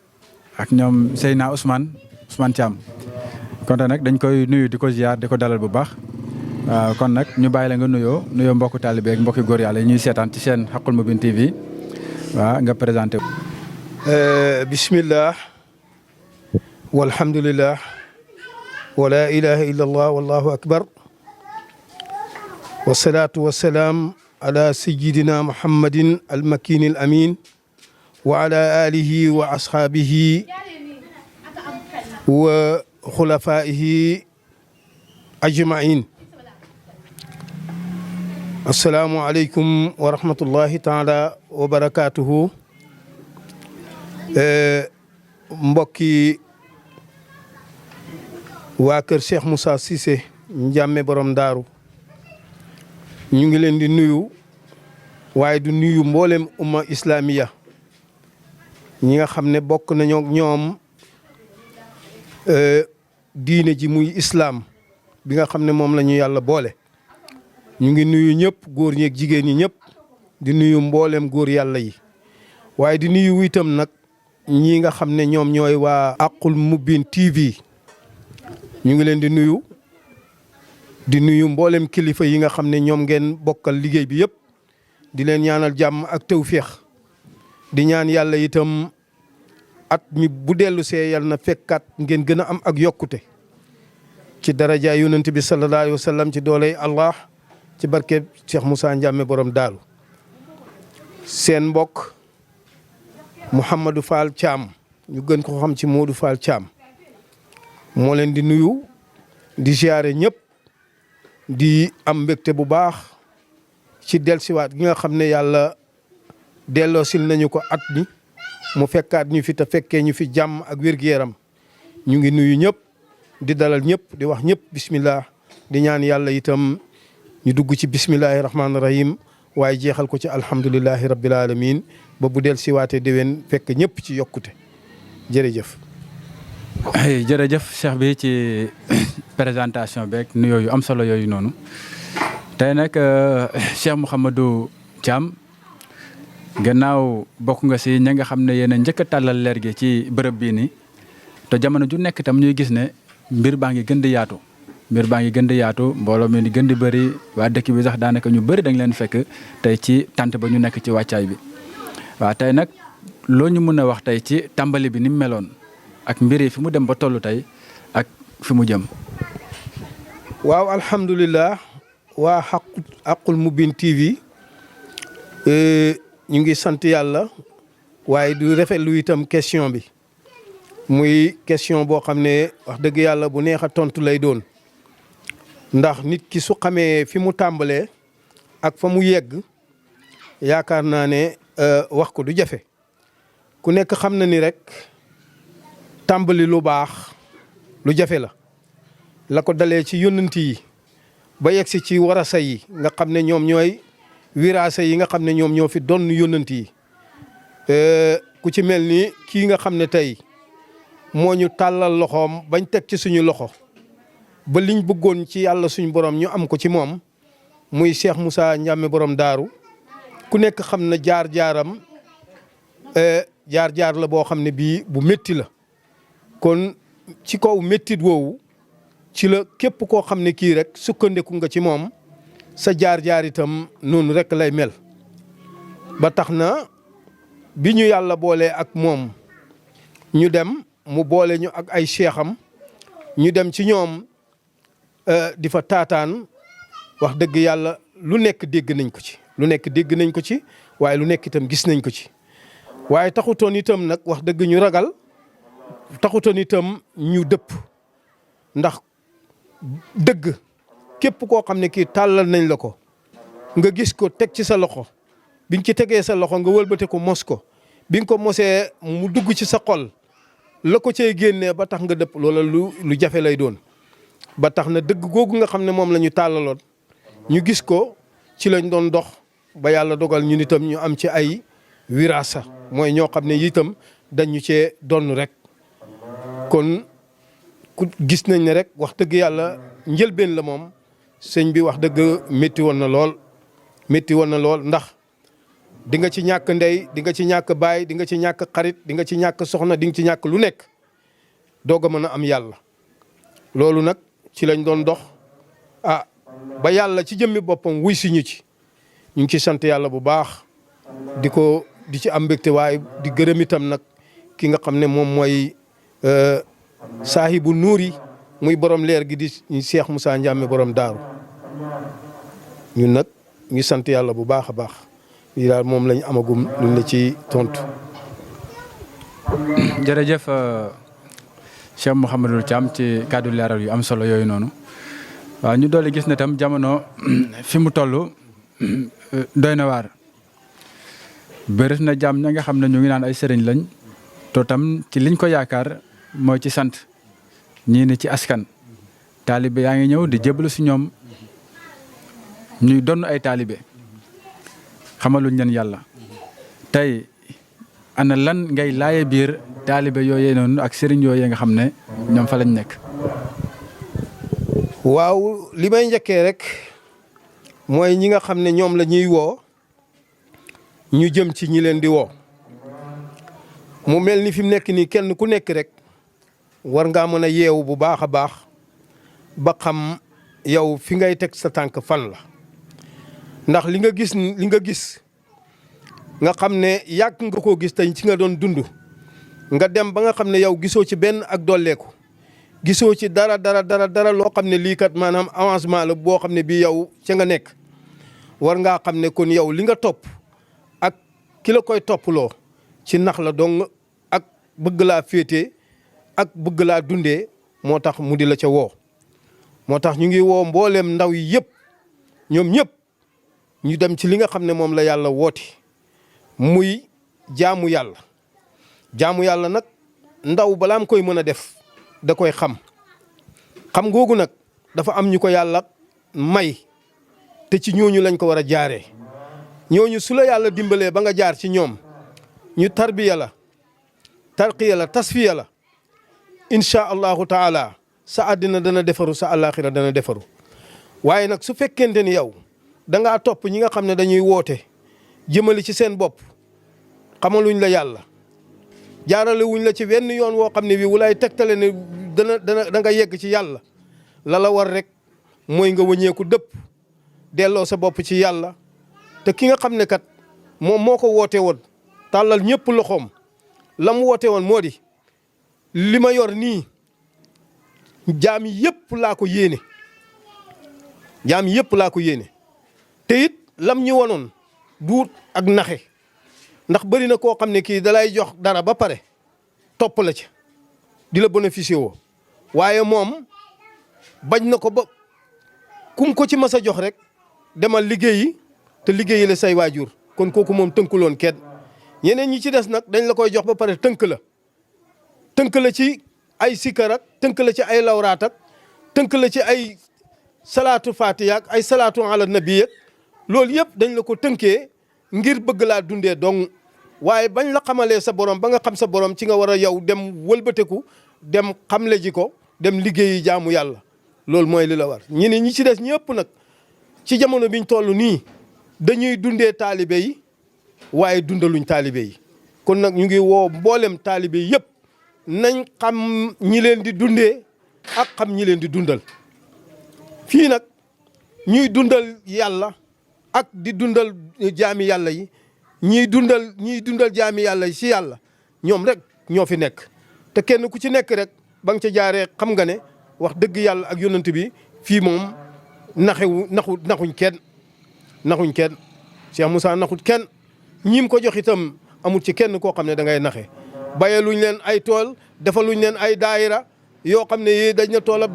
ak ñoom Seyna Ousmane Thiam kon nag dañ koy nuyu di ko ziar di ko dalal bu baax waaw kon nag ñu bàyyi la nga nuyoo mbokku taalibe ak mbokki góor yàlla yi ñuy seetaan ci seen Haqqul Mubin TV waaw nga présenté. bismillah walhamdulillah wala ilaha illa allah wallahu akbar wassalatu wassalaam ala sayyidina muhammadin almakin alamin wa ala alihi wa ashaabihi wa xulafaihi ajmain assalaamu aleykum wa rahmatullahi taala wa barakatuhu mbokki waa kër Cheikh Moussa Cissé Ndiamé borom daaru ñu ngi leen di nuyu waaye du nuyu mboolem umma islamiya ñi nga xam ne bokk nañoo ñoom diine ji muy islam bi nga xam ne moom la ñu yàlla boole ñu ngi nuyu ñëpp góor ñeeg jigéen ñi ñëpp di nuyu mboolem góor yàlla yi waaye di nuyu itam nag ñi nga xam ne ñoom ñooy waa Haqqul Mubin TV ñu ngi leen di nuyu mboolem kilifa yi nga xam ne ñoom ngeen bokkal liggéey bi yëpp di leen ñaanal jàmm ak tawféex di ñaan yàlla itam at mi bu dellu see yàlla na fekkaat ngeen gën a am ak yokkute ci daraja yonent bi sallallahu alayhi wa sallam ci dooley Allah ci barke Cheikh Moussa Ndiamé borom daaru seen mbokk Mouhamadou Fall Thiam ñu gën ko xam ci Modou Fall Thiam moo leen di nuyu di ziare ñëpp di am mbégte bu baax ci dellusiwaat gi nga xam ne yàlla delloosil nañu ko at mi mu fekkaat ñu fi te fekkee ñu fi jàmm ak wér-gu-yaram ñu ngi nuyu ñëpp di dalal ñëpp di wax ñëpp bismillah di ñaan yàlla itam ñu dugg ci bismillahi rahmaani rahim waaye jeexal ko ci alhamdulillahi rabbil alamin ba bu dellusiwaatee déwén fekk ñëpp ci yokkute jërëjëf. jërëjëf Cheikh bi ci présentation beeg nuyoo yu am solo yooyu noonu tey nag Cheikh Mouhamadou Thiam gannaaw bokk nga si ña nga xam ne yéen a njëkk a tàllal leer gi ci bërëb bii nii te jamono ju nekk itam ñuy gis ne mbir baa ngi gën di yaatu mbooloo mi di gën di bëri waa dëkk bi sax daanaka ñu bëri dañ leen fekk tey ci tànt ba ñu nekk ci wàccaay bi waaw tey nag loo ñu mën a wax tey ci tàmbali bi ni mu meloon ak mbir yi fi mu dem ba tollu tey ak fi mu jëm. waaw alhamdulilah waa Haqqul Mubin TV ñu ngi sant yàlla waaye du rafetlu itam question bi muy question boo xam ne wax dëgg yàlla bu neex a tontu lay doon ndax nit ki su xamee fi mu tàmbalee ak fa mu yegg yaakaar naa ne wax ko du jafe ku nekk xam na ni rek tàmbali lu baax lu jafe la ko dalee ci yónnent yi ba yegsi ci warasa yi nga xam ne ñoom ñooy wiraasa yi nga xam ne ñoom ñoo fi doon yónnent yi ku ci mel ni kii nga xam ne tey moo ñu tàllal loxoom bañ teg ci suñu loxo ba liñ bëggoon ci yàlla suñu borom ñu am ko ci moom muy Cheikh Moussa Ndiamé borom daaru ku nekk xam na jaar-jaaram jaar-jaar la boo xam ne bii bu métti la kon ci kaw méttit woowu ci la képp koo xam ne kii rek sukkandiku nga ci moom sa jaar-jaar itam noonu rek lay mel ba tax na bi ñu yàlla boolee ak moom ñu dem mu boole ñu ak ay cheikham ñu dem ci ñoom di fa taataan wax dëgg yàlla lu nekk dégg nañ ko ci lu nekk dégg nañ ko ci waaye lu nekk itam gis nañ ko ci waaye taxutoon itam nag wax dëgg ñu ragal taxutoon itam ñu dëpp ndax dëgg képp koo xam ne kii tàllal nañ la ko nga gis ko teg ci sa loxo bi nga ci tegee sa loxo nga wëlbate ko mos ko bi nga ko mosee mu dugg ci sa xol la ko cay génnee ba tax nga dëpp loola lu jafe lay doon ba tax na dëgg googu nga xam ne moom la ñu tàllaloon ñu gis ko ci lañ doon dox ba yàlla dogal ñun itam ñu am ci ay wirasa mooy ñoo xam ne itam dañu cee donn rek kon ku gis nañ ne rek wax dëgg yàlla njëlbeen la moom sëñ bi wax dëgg métti woon na lool ndax di nga ci ñàkk ndey di nga ci ñàkk baay di nga ci ñàkk xarit di nga ci ñàkk soxna di nga ci ñàkk lu nekk doog a mën a am yàlla loolu nag ci lañ doon dox ba yàlla ci jëmmi boppam wuy si ñu ci ñu ngi ci sant yàlla bu baax di ci am mbégte waaye di gërëm itam nag ki nga xam ne moom mooy saahibu nuur yi muy borom leer gi di Cheikh Moussa Ndiamé borom daaru ñun nag ñu sant yàlla bu baax a baax lii daal moom lañ amagum luñ la ci tontu. jërëjëf Cheikh Mouhamadou Thiam ci kàddu leeral yu am solo yooyu noonu waaw ñu doole gis ne tam jamono fi mu toll doy na waar bëri na jàmm ña nga xam ne ñu ngi naan ay sëriñ lañ to tam ci liñ ko yaakaar mooy ci sant ñii ni ci askan taalibe yaa ngi ñëw di jébbalu si ñoom ñuy donn ay taalibe xamaluñ leen yàlla tey ana lan ngay laaye biir taalibe yooyee noonu ak sëriñ yooyee nga xam ne ñoom fa lañ nekk. waaw li may njëkkee rek mooy ñi nga xam ne ñoom la ñuy woo ñu jëm ci ñi leen di woo mu mel ni fi mu nekk nii kenn ku nekk rek war ngaa mën a yeewu bu baax a baax ba xam yow fi ngay teg sa tànk fan la ndax li nga gis nga xam ne yàgg nga koo gis tey ci nga doon dund nga dem ba nga xam ne yow gisoo ci benn ak dolleeku gisoo ci dara loo xam ne lii kat maanaam avancement la boo xam ne bii yow ca nga nekk war ngaa xam ne kon yow li nga topp ak ki la koy topploo ci nax la dong ak bëgg laa féete ak bëgg laa dundee moo tax mu di la ca woo. moo tax ñu ngi woo mbooleem ndaw yi yëpp ñoom ñëpp ñu dem ci li nga xam ne moom la yàlla wooti muy jaamu yàlla nag ndaw balaam koy mën a def da koy xam googu nag dafa am ñu ko yàlla may te ci ñooñu lañ ko war a jaaree ñooñu su la yàlla dimbalee ba nga jaar ci ñoom ñu tarbiya la tarqiya la tasfiya la incha allahu taala sa àddina dana defaru sa àllaaxira dana defaru waaye nag su fekkente ni yow da ngaa topp ñi nga xam ne dañuy woote jëmali ci seen bopp xamaluñ la yàlla jaarale wuñ la ci wenn yoon woo xam ne bii wulaay tegtale ne da nga yegg ci yàlla la war rek mooy nga wëñeeku dëpp delloo sa bopp ci yàlla te ki nga xam ne kat moom moo ko woote woon tàllal ñëpp loxoom la mu woote woon moo di li ma yor nii jaam yëpp laa ko yéene te it lam ñu wonoon duut ak naxe ndax bëri na koo xam ne kii dalay jox dara ba pare topp la ci di la bénéficier woo waaye moom bañ na ko ba kum ko ci mas a jox rek demal liggéeyi te liggéeyi la say waajur kon kooku moom tënkuloon kenn ñeneen ñi ci des nag dañ la koy jox ba pare tënk la ci ay sikkar ak tënk la ci ay lawraat ak tënk la ci ay salaatu fatiha ak ay salaatu ala nabi ak loolu yëpp dañ la ko tënkee ngir bëgg laa dundee dong waaye bañ la xamalee sa borom ba nga xam sa borom ci nga war a yow dem wëlbateku dem xamle ji ko dem liggéeyi jaamu yàlla loolu mooy li la war. ñi ci des ñëpp nag ci jamono biñ toll nii dañuy dundee taalibe yi waaye dundaluñ taalibe yi kon nag ñu ngi woo mboolem taalibe yi yëpp nañ xam ñi leen di dundee ak xam ñi leen di dundal fii nag ñuy dundal yàlla ak di dundal jaami yàlla yi ñiy dundal jaami yàlla si yàlla ñoom rek ñoo fi nekk te kenn ku ci nekk rek ba nga ca jaaree xam nga ne wax dëgg yàlla ak yonent bi fii moom naxuñ kenn Cheikh Moussa naxut kenn ñim ko jox itam amul ci kenn koo xam ne da ngay naxe bayaluñ leen ay tool defaluñ leen ay daayira yoo xam ne yii dañ na toolab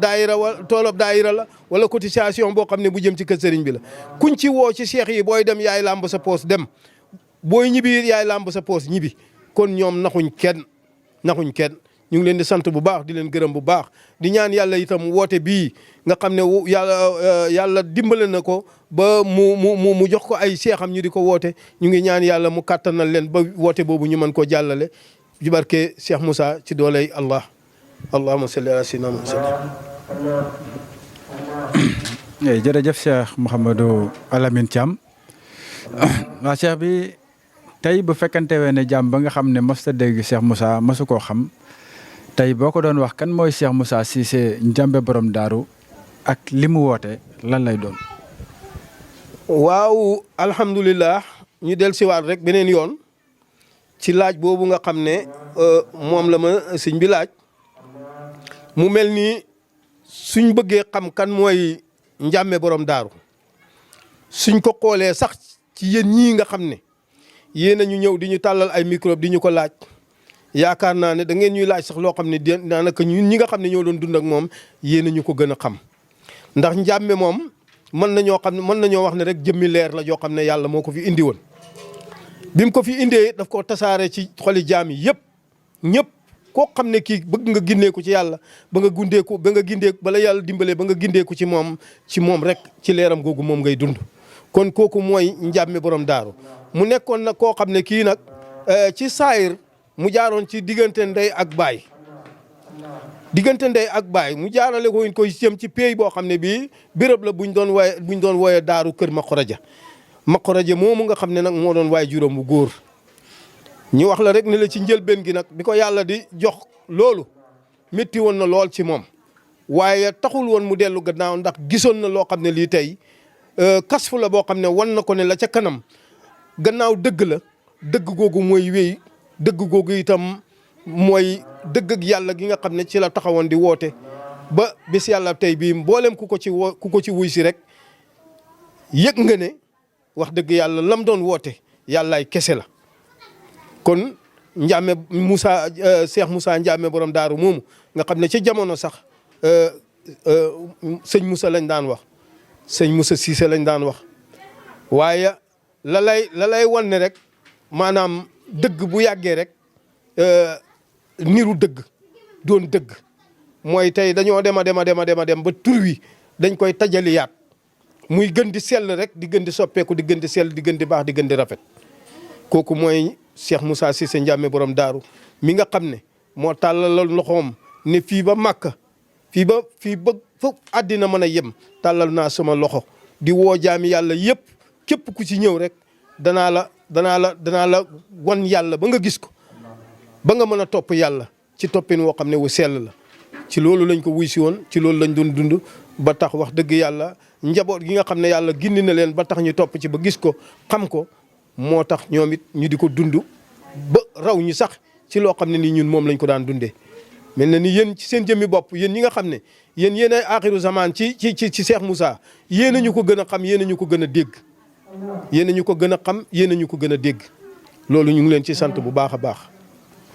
daayira la wala cotisation boo xam ne bu jëm ci kër sëriñ bi la kuñ ci woo ci cheikh yi booy dem yaay làmb sa poos dem booy ñibbi yaay làmb sa poos ñibbi kon ñoom naxuñ kenn ñu ngi leen di sant bu baax di leen gërëm bu baax di ñaan yàlla itam woote bii nga xam ne yàlla dimbale na ko ba mu jox ko ay seexam ñu di ko woote ñu ngi ñaan yàlla mu kàttanal leen ba woote boobu ñu mën koo jàllale ci barke Cheikh Moussa ci dooley Allah allahumma salli ala sayyidina Muhammad. jërëjëf Cheikh Mouhamadou Alamine Thiam waa Cheikh bi tey bu fekkante wee ne jàmm ba nga xam ne mos ta dégg Cheikh Moussa mosu koo xam tey boo ko doon wax kan mooy Cheikh Moussa Cissé Ndiamé borom daaru ak li mu woote lan lay doon. waaw alhamdulilah ñu del siwaat rek beneen yoon ci laaj boobu nga xam ne moom la ma sëñ bi laaj mu mel ni suñ bëggee xam kan mooy Ndiamé borom daaru suñ ko xoolee sax ci yéen ñii nga xam ne yéen a ñu ñëw di ñu tàllal ay microbe di ñu ko laaj yaakaar naa ne da ngeen ñuy laaj sax loo xam ne daanaka ñun ñi nga xam ne ñoo doon dund ak moom yéen a ñu ko gën a xam ndax Ndiamé moom mën nañoo wax ne rek jëmmi leer la joo xam ne yàlla moo ko fi indi woon. bi mu ko fi indee daf ko tasaare ci xoli jaam yi ñëpp koo xam ne kii bëgg nga gindeeku ci yàlla ba nga gundeeku bala yàlla dimbalee ba nga gindeeku ci moom rek ci leeram googu moom ngay dund. kon kooku mooy Ndiamé borom daaru mu nekkoon nag koo xam ne kii nag ci saayir mu jaaroon ci diggante ndey ak baay mu jaarale ko jëm ci pays boo xam ne bii béréb la buñ doon wooye daaru kër Makoraja moomu nga xam ne nag moo doon waay juróom bu góor ñu wax la rek ne la ci njëlbeen gi nag bi ko yàlla di jox loolu métti woon na lool ci moom waaye taxul woon mu dellu gannaaw ndax gisoon na loo xam ne lii tey kasfu la boo xam ne wan na ko ne la ca kanam gannaaw dëgg la dëgg googu mooy wéy dëgg googu itam mooy dëgg ak yàlla gi nga xam ne ci la taxawoon di woote ba bis yàlla tey bii mboolem ku ko ci wuy si rek yëg nga ne wax dëgg yàlla lam doon woote yàllaay kese la. kon Ndiamé Cheikh Moussa Ndiamé borom daaru moomu nga xam ne ci jamono sax sëñ Moussa lañ daan wax sëñ Moussa Cissé lañ daan wax waaye la lay wan ne rek maanaam dëgg bu yàggee rek niru dëgg doon dëgg mooy tey dañoo dem ba tur wi dañ koy tajaliyaat muy gën di sell rek di gën di soppeeku di gën di sell di gën di baax di gën di rafet kooku mooy Cheikh Moussa Cissé Ndiamé borom daaru mi nga xam ne moo tàllal loxoom ne fii ba Màkka fii ba fa àddina mën a yem tàllal naa sama loxo di woo jaami yàlla yëpp képp ku ci ñëw rek danaa la wan yàlla ba nga gis ko ba nga mën a topp yàlla ci toppin woo xam ne wu sell la ci loolu lañ ko wuy si woon ci loolu lañ doon dund ba tax wax dëgg yàlla njaboot gi nga xam ne yàlla gindi na leen ba tax ñu topp ci ba gis ko xam ko moo tax ñoom it ñu di ko dund ba raw ñu sax ci loo xam ne nii ñun moom lañ ko daan dundee. mel na ni yéen ci seen jëmmi bopp yéen ñi nga xam ne yéen ay aaxiru zaman ci Cheikh Moussa yéen a ñu ko gën a xam yéen a ñu ko gën a dégg yéen a ñu ko gën a xam yéen a ñu ko gën a dégg loolu ñu ngi leen ci sant bu baax a baax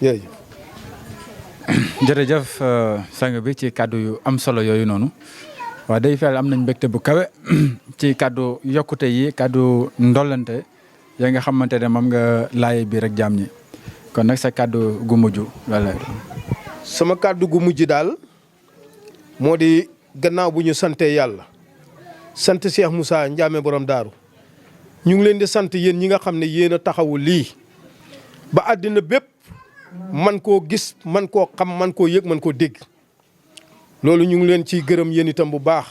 jërëjëf. jërëjëf sang bi ci kàddu yu am solo yooyu noonu waaw day feel am nañ mbégte bu kawe ci kàddu yokkute yi kàddu ndollante yaa nga xamante ne moom nga laaye bi rek jaam ñi kon nag sa kàddu gu mujj la sama kàddu gu mujj daal moo di gannaaw bu ñu santee yàlla sant Cheikh Moussa Ndiamé borom daaru ñu ngi leen di sant yéen ñi nga xam ne yéen a taxawu lii ba àddina bépp man koo gis man koo xam man koo yëg man koo dégg loolu ñu ngi leen ciy gërëm yéen itam bu baax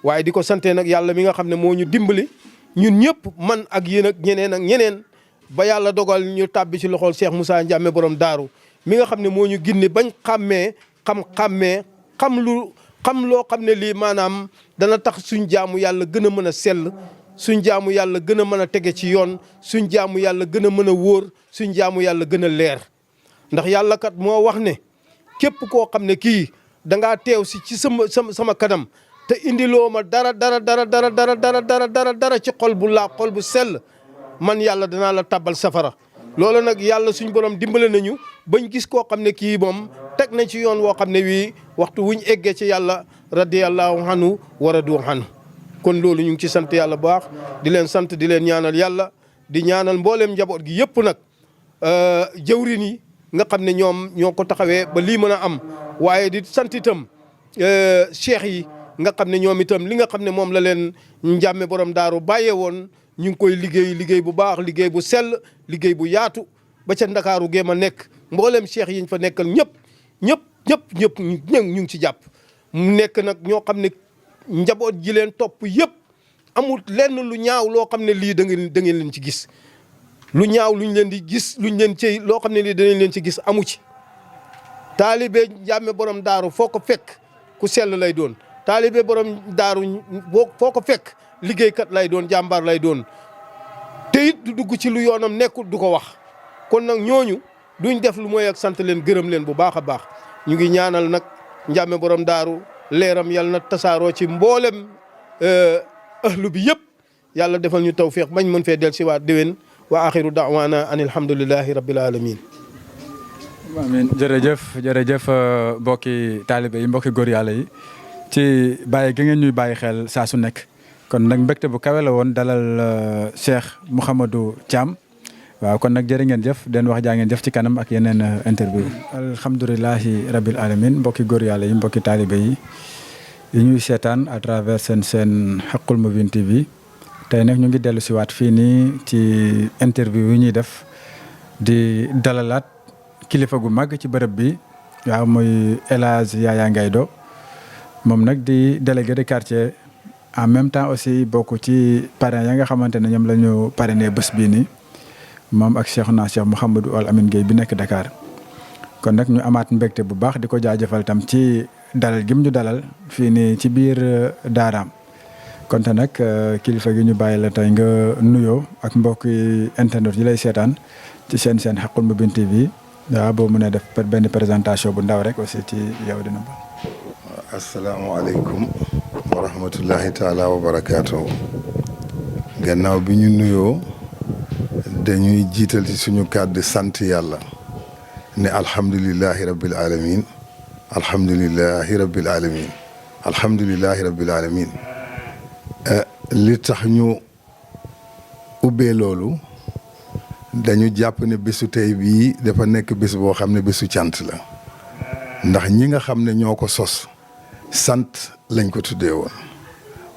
waaye di ko santee nag yàlla mi nga xam ne moo ñu dimbali ñun ñëpp man ak yéen ak ñeneen ba yàlla dogal ñu tàbbi ci loxol Cheikh Moussa Ndiamé borom daaru mi nga xam ne moo ñu ginne bañ xam loo xam ne lii maanaam dana tax suñ jaamu yàlla gën a mën a sell suñ jaamu yàlla gën a mën a tege ci yoon suñ jaamu yàlla gën a mën a wóor suñ jaamu yàlla gën a leer ndax yàlla kat moo wax ne képp koo xam ne kii da ngaa teew si ci sama kanam te indiloo ma dara ci xol bu laa xol bu sell man yàlla danaa la tabbal safara. loolu nag yàlla suñ borom dimbale nañu bañ gis koo xam ne kii moom teg nañ ci yoon woo xam ne wii waxtu wuñ eggee ci yàlla radiyallahu anhu wa radu anhu kon loolu ñu ngi ci sant yàlla bu baax di leen sant di leen ñaanal yàlla di ñaanal mbooleem njaboot gi yëpp nag jëwrin yi nga xam ne ñoom ñoo ko taxawee ba lii mën a am waaye di sant itam cheikh yi nga xam ne ñoom itam li nga xam ne moom la leen njàmme borom daaru bàyyee woon ñu ngi koy liggéey bu baax liggéey bu sell liggéey bu yaatu ba ca ndakaaru géem a nekk mbooleem cheikh yiñ fa nekkal ñëpp ñu ngi ci jàpp mu nekk nag ñoo xam ne njaboot ji leen topp yëpp amul lenn lu ñaaw loo xam ne lii da ngeen leen ci gis lu ñaaw luñ leen di gis luñ leen ci loo xam ne lii danañ leen ci gis amu ci taalibe njàmme borom daaru foo ko fekk ku sell lay doon taalibe borom daaru foo ko fekk liggéeykat lay doon jàmbaar lay doon te it du dugg ci lu yoonam nekkul du ko wax kon nag ñooñu duñ def lu mooy ak sant leen gërëm leen bu baax a baax ñu ngi ñaanal nag njàmme borom daaru leeram yàlla na tasaaroo ci mboolem ahlu bi yëpp yàlla defal ñu tawfiq bañ mën fee del si waat déwén wa axiru da'wana an alhamdulillahi rabbil alamin amiin jërëjëf mbokki taalibe yi mbokki góor yàlla yi ci bàyyi gi ngeen ñuy bàyyi xel saa su nekk kon nag mbégte bu kawe la woon dalal Cheikh Mouhamadou Thiam waaw kon nag jërë ngeen jëf den wax jaa ngeen jëf ci kanam ak yeneen interview alhamdulilahi rabbil alamin mbokki góor yàlla yi mbokki taalibe yi ñuy seetaan à travers seen Haqqul Mubin TV tey nag ñu ngi dellu si waat fii nii ci interview yi ñuy def di dalalaat kilifa gu mag ci bërëb bi waaw muy El Hadj Yaya Ngaydo moom nag di délégué de quartier en même temps aussi bokk ci parrain ya nga xamante ne ñoom la ñu parrainé bés bii nii moom ak Cheikh Mouhamadou Al Amine Gueye bi nekk Dakar kon nag ñu amaat mbégte bu baax di ko jaajëfal tam ci dalal gim ñu dalal fii nii ci biir daaraam kon te nag kilifa gi ñu bàyyi la tey nga nuyoo ak mbokki internet yi lay seetaan ci seen Haqqul Mubin TV waaw boo mënee def benn présentation bu ndaw rek aussi ci yow dina ba. asalaamaaleykum wa rahmatullahi taala wa barakaatu. gannaaw bi ñu nuyoo dañuy jiital ci suñu kàddu sant yàlla ne alhamdulilahi rabbil alamin alhamdulilahi rabbil alamin alhamdulilahi rabbil alamin li tax ñu ubbee loolu dañu jàpp ne bésu tey bii dafa nekk bés boo xam ne bésu cant la ndax ñi nga xam ne ñoo ko sos sant lañ ko tuddee woon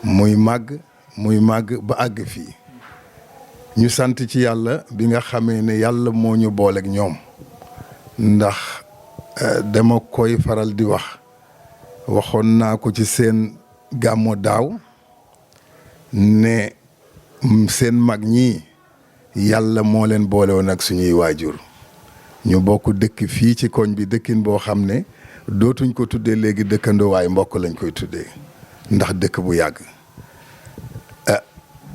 muy màgg ba àgg fii ñu sant ci yàlla bi nga xamee ne yàlla moo ñu booleeg ñoom ndax dama koy faral di waxoon naa ko ci seen gàmmo daaw ne seen mag ñii yàlla moo leen boole woon ak suñuy waajur ñu bokk dëkk fii ci koñ bi dëkkin boo xam ne dootuñ ko tuddee léegi dëkkandoo waaye mbokk lañ koy tuddee ndax dëkk bu yàgg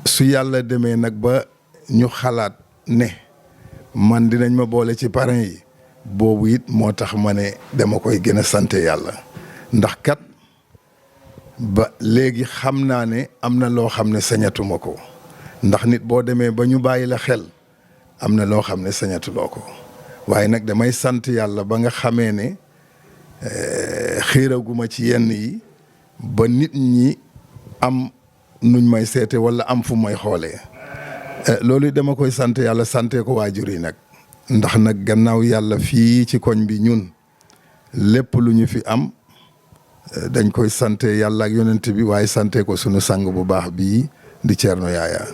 su yàlla demee nag ba ñu xalaat ne man dinañ ma boole ci parrain yi boobu it moo tax ma ne dama koy gën a sant yàlla ndax kat ba léegi xam naa ne am na loo xam ne sañatuma ko ndax nit boo demee ba ñu bàyyi la xel am na loo xam ne sañatuloo ko waaye nag damay sant yàlla ba nga xamee ne xiiraguma ci yenn yi ba nit ñi am nuñ may seete wala am fu may xoolee loolu dama koy sant yàlla sante ko waajur yi nag ndax nag gannaaw yàlla fii ci koñ bi ñun lépp lu ñu fi am dañ koy sante yàlla ak yonent bi waaye sante ko sunu sang bu baax bii di Thierno Yaya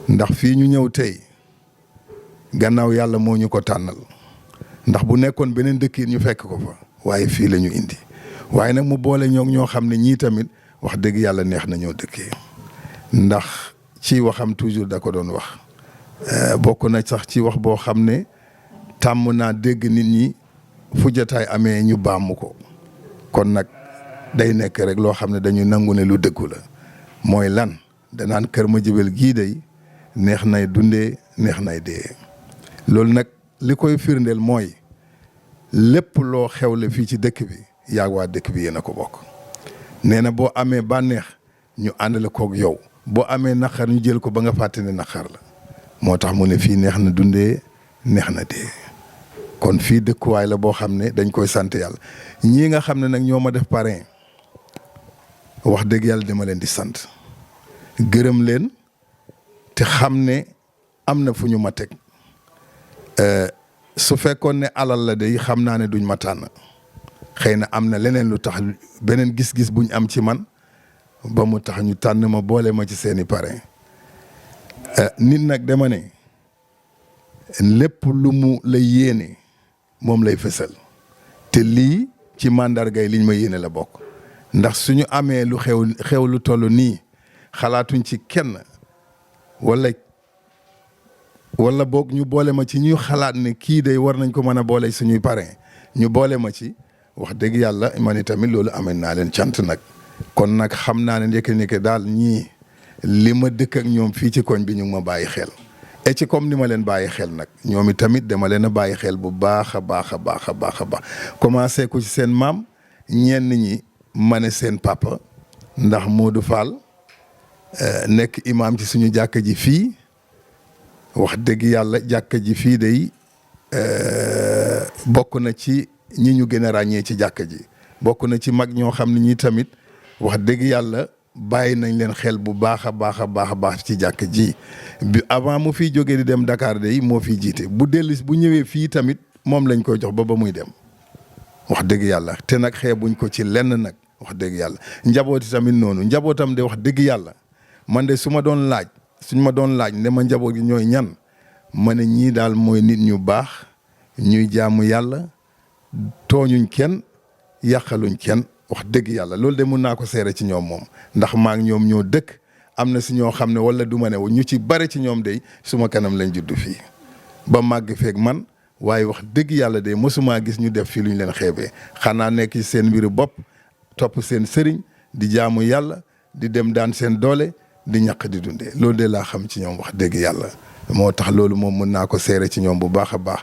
ndax fii ñu ñëw tey gannaaw yàlla moo ñu ko tànnal ndax bu nekkoon beneen dëkk yi ñu fekk ko fa waaye fii la ñu indi waaye nag mu boole ñoo xam ne ñii tamit wax dëgg yàlla neex na ñoo dëkkee ndax ci waxam toujours da ko doon wax bokk na sax ci wax boo xam ne tàmm naa dégg nit ñi fu jotaay amee ñu baamu ko kon nag day nekk rek loo xam ne dañu nangu ne lu dëggu la mooy lan danaan Kër Madiabel gii day neex nay dundee neex nay dee. loolu nag li koy firndeel mooy lépp loo xewle fii ci dëkk bi yaag waa dëkk bi yéen a ko bokk. nee na boo amee bànneex ñu àndale koog yow boo amee naqar ñu jël ko ba nga fàtte ne naqar la moo tax mu ne fii neex na dundee neex na dee. kon fii dëkkuwaay la boo xam ne dañ koy sant yàlla ñii nga xam ne nag ñoo ma def parrain wax dëgg yàlla dama leen di sant gërëm leen te xam ne am na fu ñu ma teg su fekkoon ne alal la day xam naa ne duñ ma tànn xëy na am na leneen lu tax beneen gis-gis buñ am ci man ba mu tax ñu tànn ma boole ma ci seeni parrain nit nag dama ne lépp lu mu lay yéene moom lay fësal te lii ci màndargay liñ ma yéene la bokk ndax suñu amee lu xew lu toll nii xalaatuñ ci kenn wala boog ñu boole ma ci ñuy xalaat ne kii day war nañ ko mën a boole suñuy parrain ñu boole ma ci wax dëgg yàlla man itamit loolu amee naa leen cant nag kon nag xam naa ne ndeke daal ñii li ma dëkk ak ñoom fii ci koñ bi ñu ngi ma bàyyi xel et ci comme ni ma leen bàyyi xel nag ñoom itamit dama leen a bàyyi xel bu baax a baax a baax a baax a baax commencé ko ci seen maam ñenn ñi ma ne seen papa ndax Modou Fall nekk imam ci suñu jàkka ji fii wax dëgg yàlla jàkka ji fii day bokk na ci ñi ñu gën a ràññee ci jàkka ji bokk na ci mag ñoo xam ne ñi tamit wax dëgg yàlla bàyyi nañ leen xel bu baax a baax a baax a baax ci jàkka ji bi avant mu fiy jógee di dem Dakar day moo fiy jiite bu ñëwee fii tamit moom lañ koy jox ba muy dem wax dëgg yàlla te nag xeebuñ ko ci lenn nag wax dëgg yàlla njabooti tamit noonu njabootam de wax dëgg yàlla man de suñ ma doon laaj ne ma njaboot gi ñooy ñan ma ne ñii daal mooy nit ñu baax ñuy jaamu yàlla tooñuñ kenn yàqaluñ kenn wax dëgg yàlla loolu de mun naa ko seere ci ñoom moom ndax maa ngi ñoom ñoo dëkk am na si ñoo xam ne wala du ma ne ñu ci bare ci ñoom de suma kanam lañ judd fii ba màgg feeg man waaye wax dëgg yàlla de mosumaa gis ñu def fii lu ñu leen xeebee xanaa nekk ci seen mbiru bopp topp seen sëriñ di jaamu yàlla di dem daan seen doole di ñaq di dundee loolu de laa xam ci ñoom wax dëgg yàlla moo tax loolu moom mën naa ko seere ci ñoom bu baax a baax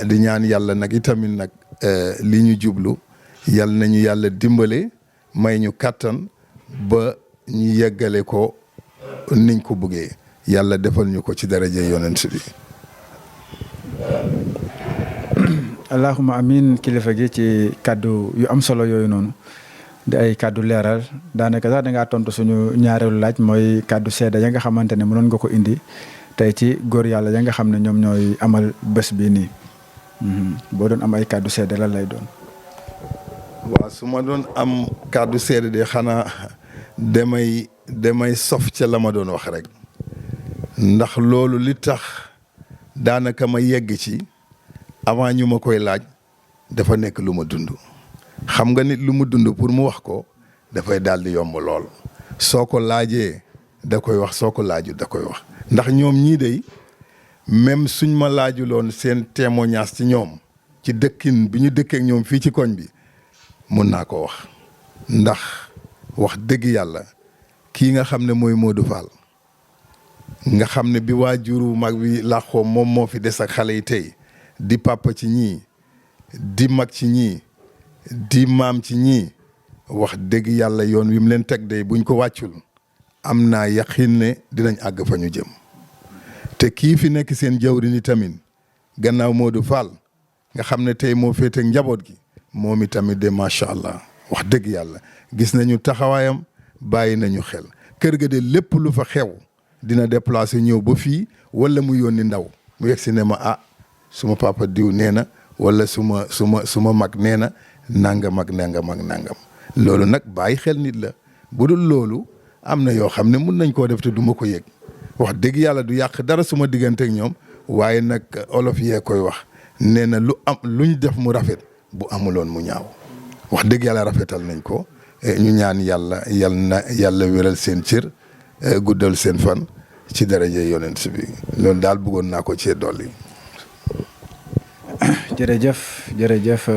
di ñaan yàlla nag itamit nag li ñu jublu yal nañu yàlla dimbale may ñu kàttan ba ñu yeggale ko niñ ko bëggee yàlla defal ñu ko ci daraje yonent bi. allahumma amin kilifa gi ci kàddu yu am solo yooyu noonu di ay kàddu leeral daanaka sax da ngaa tontu suñu ñaareelu laaj mooy kàddu seede ya nga xamante ne mënoon nga ko indi tey ci góor yàlla ya nga xam ne ñoom ñooy amal bés bii nii boo doon am ay kàddu seede lan lay doon. waaw su ma doon am kàddu seede de xanaa damay sof ca la ma doon wax rek ndax loolu li tax daanaka ma yegg ci avant ñu ma koy laaj dafa nekk lu ma dund. xam nga nit lu mu dund pour mu wax ko dafay daal di yomb lool soo ko laajee da koy wax soo ko laaju da koy wax ndax ñoom ñii day même suñ ma laajuloon seen témoignage ci ñoom ci dëkkin bi ñu dëkkeek ñoom fii ci koñ bi mun naa ko wax ndax wax dëgg yàlla kii nga xam ne mooy Modou Fall nga xam ne bi waajuru mag bi làqoo moom moo fi des ak xale yi tey di papa ci ñii di mag ci ñii di maam ci ñii wax dëgg yàlla yoon wi mu leen teg day buñ ko wàccul am naa yaqin ne dinañ àgg fa ñu jëm te kii fi nekk seen jawri ni tamit gannaaw Modou Fall nga xam ne tey moo féete njaboot gi moom itamit de macha allah wax dëgg yàlla gis nañu taxawaayam bàyyi nañu xel kër ga de lépp lu fa xew dina déplacé ñëw ba fii wala mu yónni ndaw mu yegg si ne ma suma papa diw nee na wala suma mag nee na nangam ak nangam ak nangam loolu nag bàyyi xel nit la bu dul loolu am na yoo xam ne mun nañ koo def te du ma ko yëg wax dëgg yàlla du yàq dara suma digganteeg ñoom waaye nag olof yee koy wax nee na luñ def mu rafet bu amuloon mu ñaaw wax dëgg yàlla rafetal nañ ko ñu ñaan yàlla wéral seen cër guddal seen fan ci daraje yonent bi loolu daal bëggoon naa ko cee dolli. jërëjëf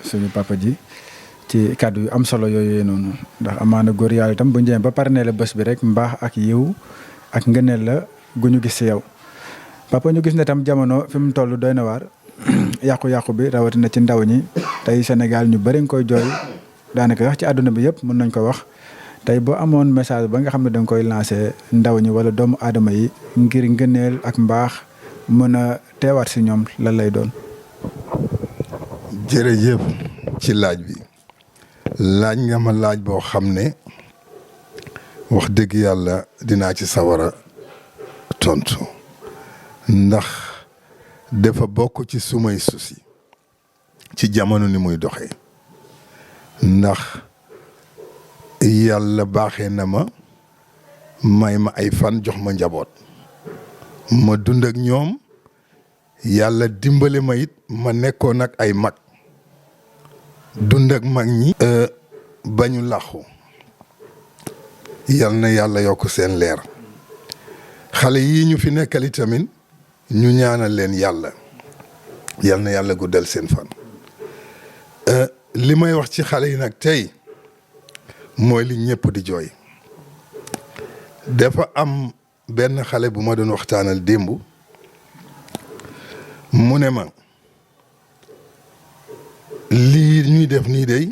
suñu papa ji ci kàddu yu am solo yooyu noonu ndax amaana góor yàlla itam bu ñu ba pare ne la bés bi rek mbaax ak yiw ak ngëneel la gu ñu gis si yow papa ñu gis ne tam jamono fi mu toll doy na waar yàqu-yàqu bi rawatina ci ndaw ñi tey Sénégal ñu bëri nga koy jooy daanaka wax ci àdduna bi yëpp mën nañ ko wax tey boo amoon message ba nga xam ne danga koy lancé ndaw ñi wala doomu aadama yi ngir ngëneel ak mbaax mën a teewaat si ñoom lan lay doon. jërëjëf ci laaj bi laaj nga ma laaj boo xam ne wax dëgg yàlla dinaa ci sawara tontu ndax dafa bokk ci sumay souci ci jamono ni muy doxee ndax yàlla baaxee na ma may ma ay fan jox ma njaboot ma dund ak ñoom yàlla dimbale ma it ma nekkoon ak ay mag dund ak mag ñi bañu làqu yal na yàlla yokk seen leer xale yii ñu fi nekkali tamit ñu ñaanal leen yàlla yal na yàlla guddal seen fan li may wax ci xale yi nag tey mooy li ñëpp di jooy dafa am benn xale bu ma doon waxtaanal démb mu ne ma lii ñuy def nii day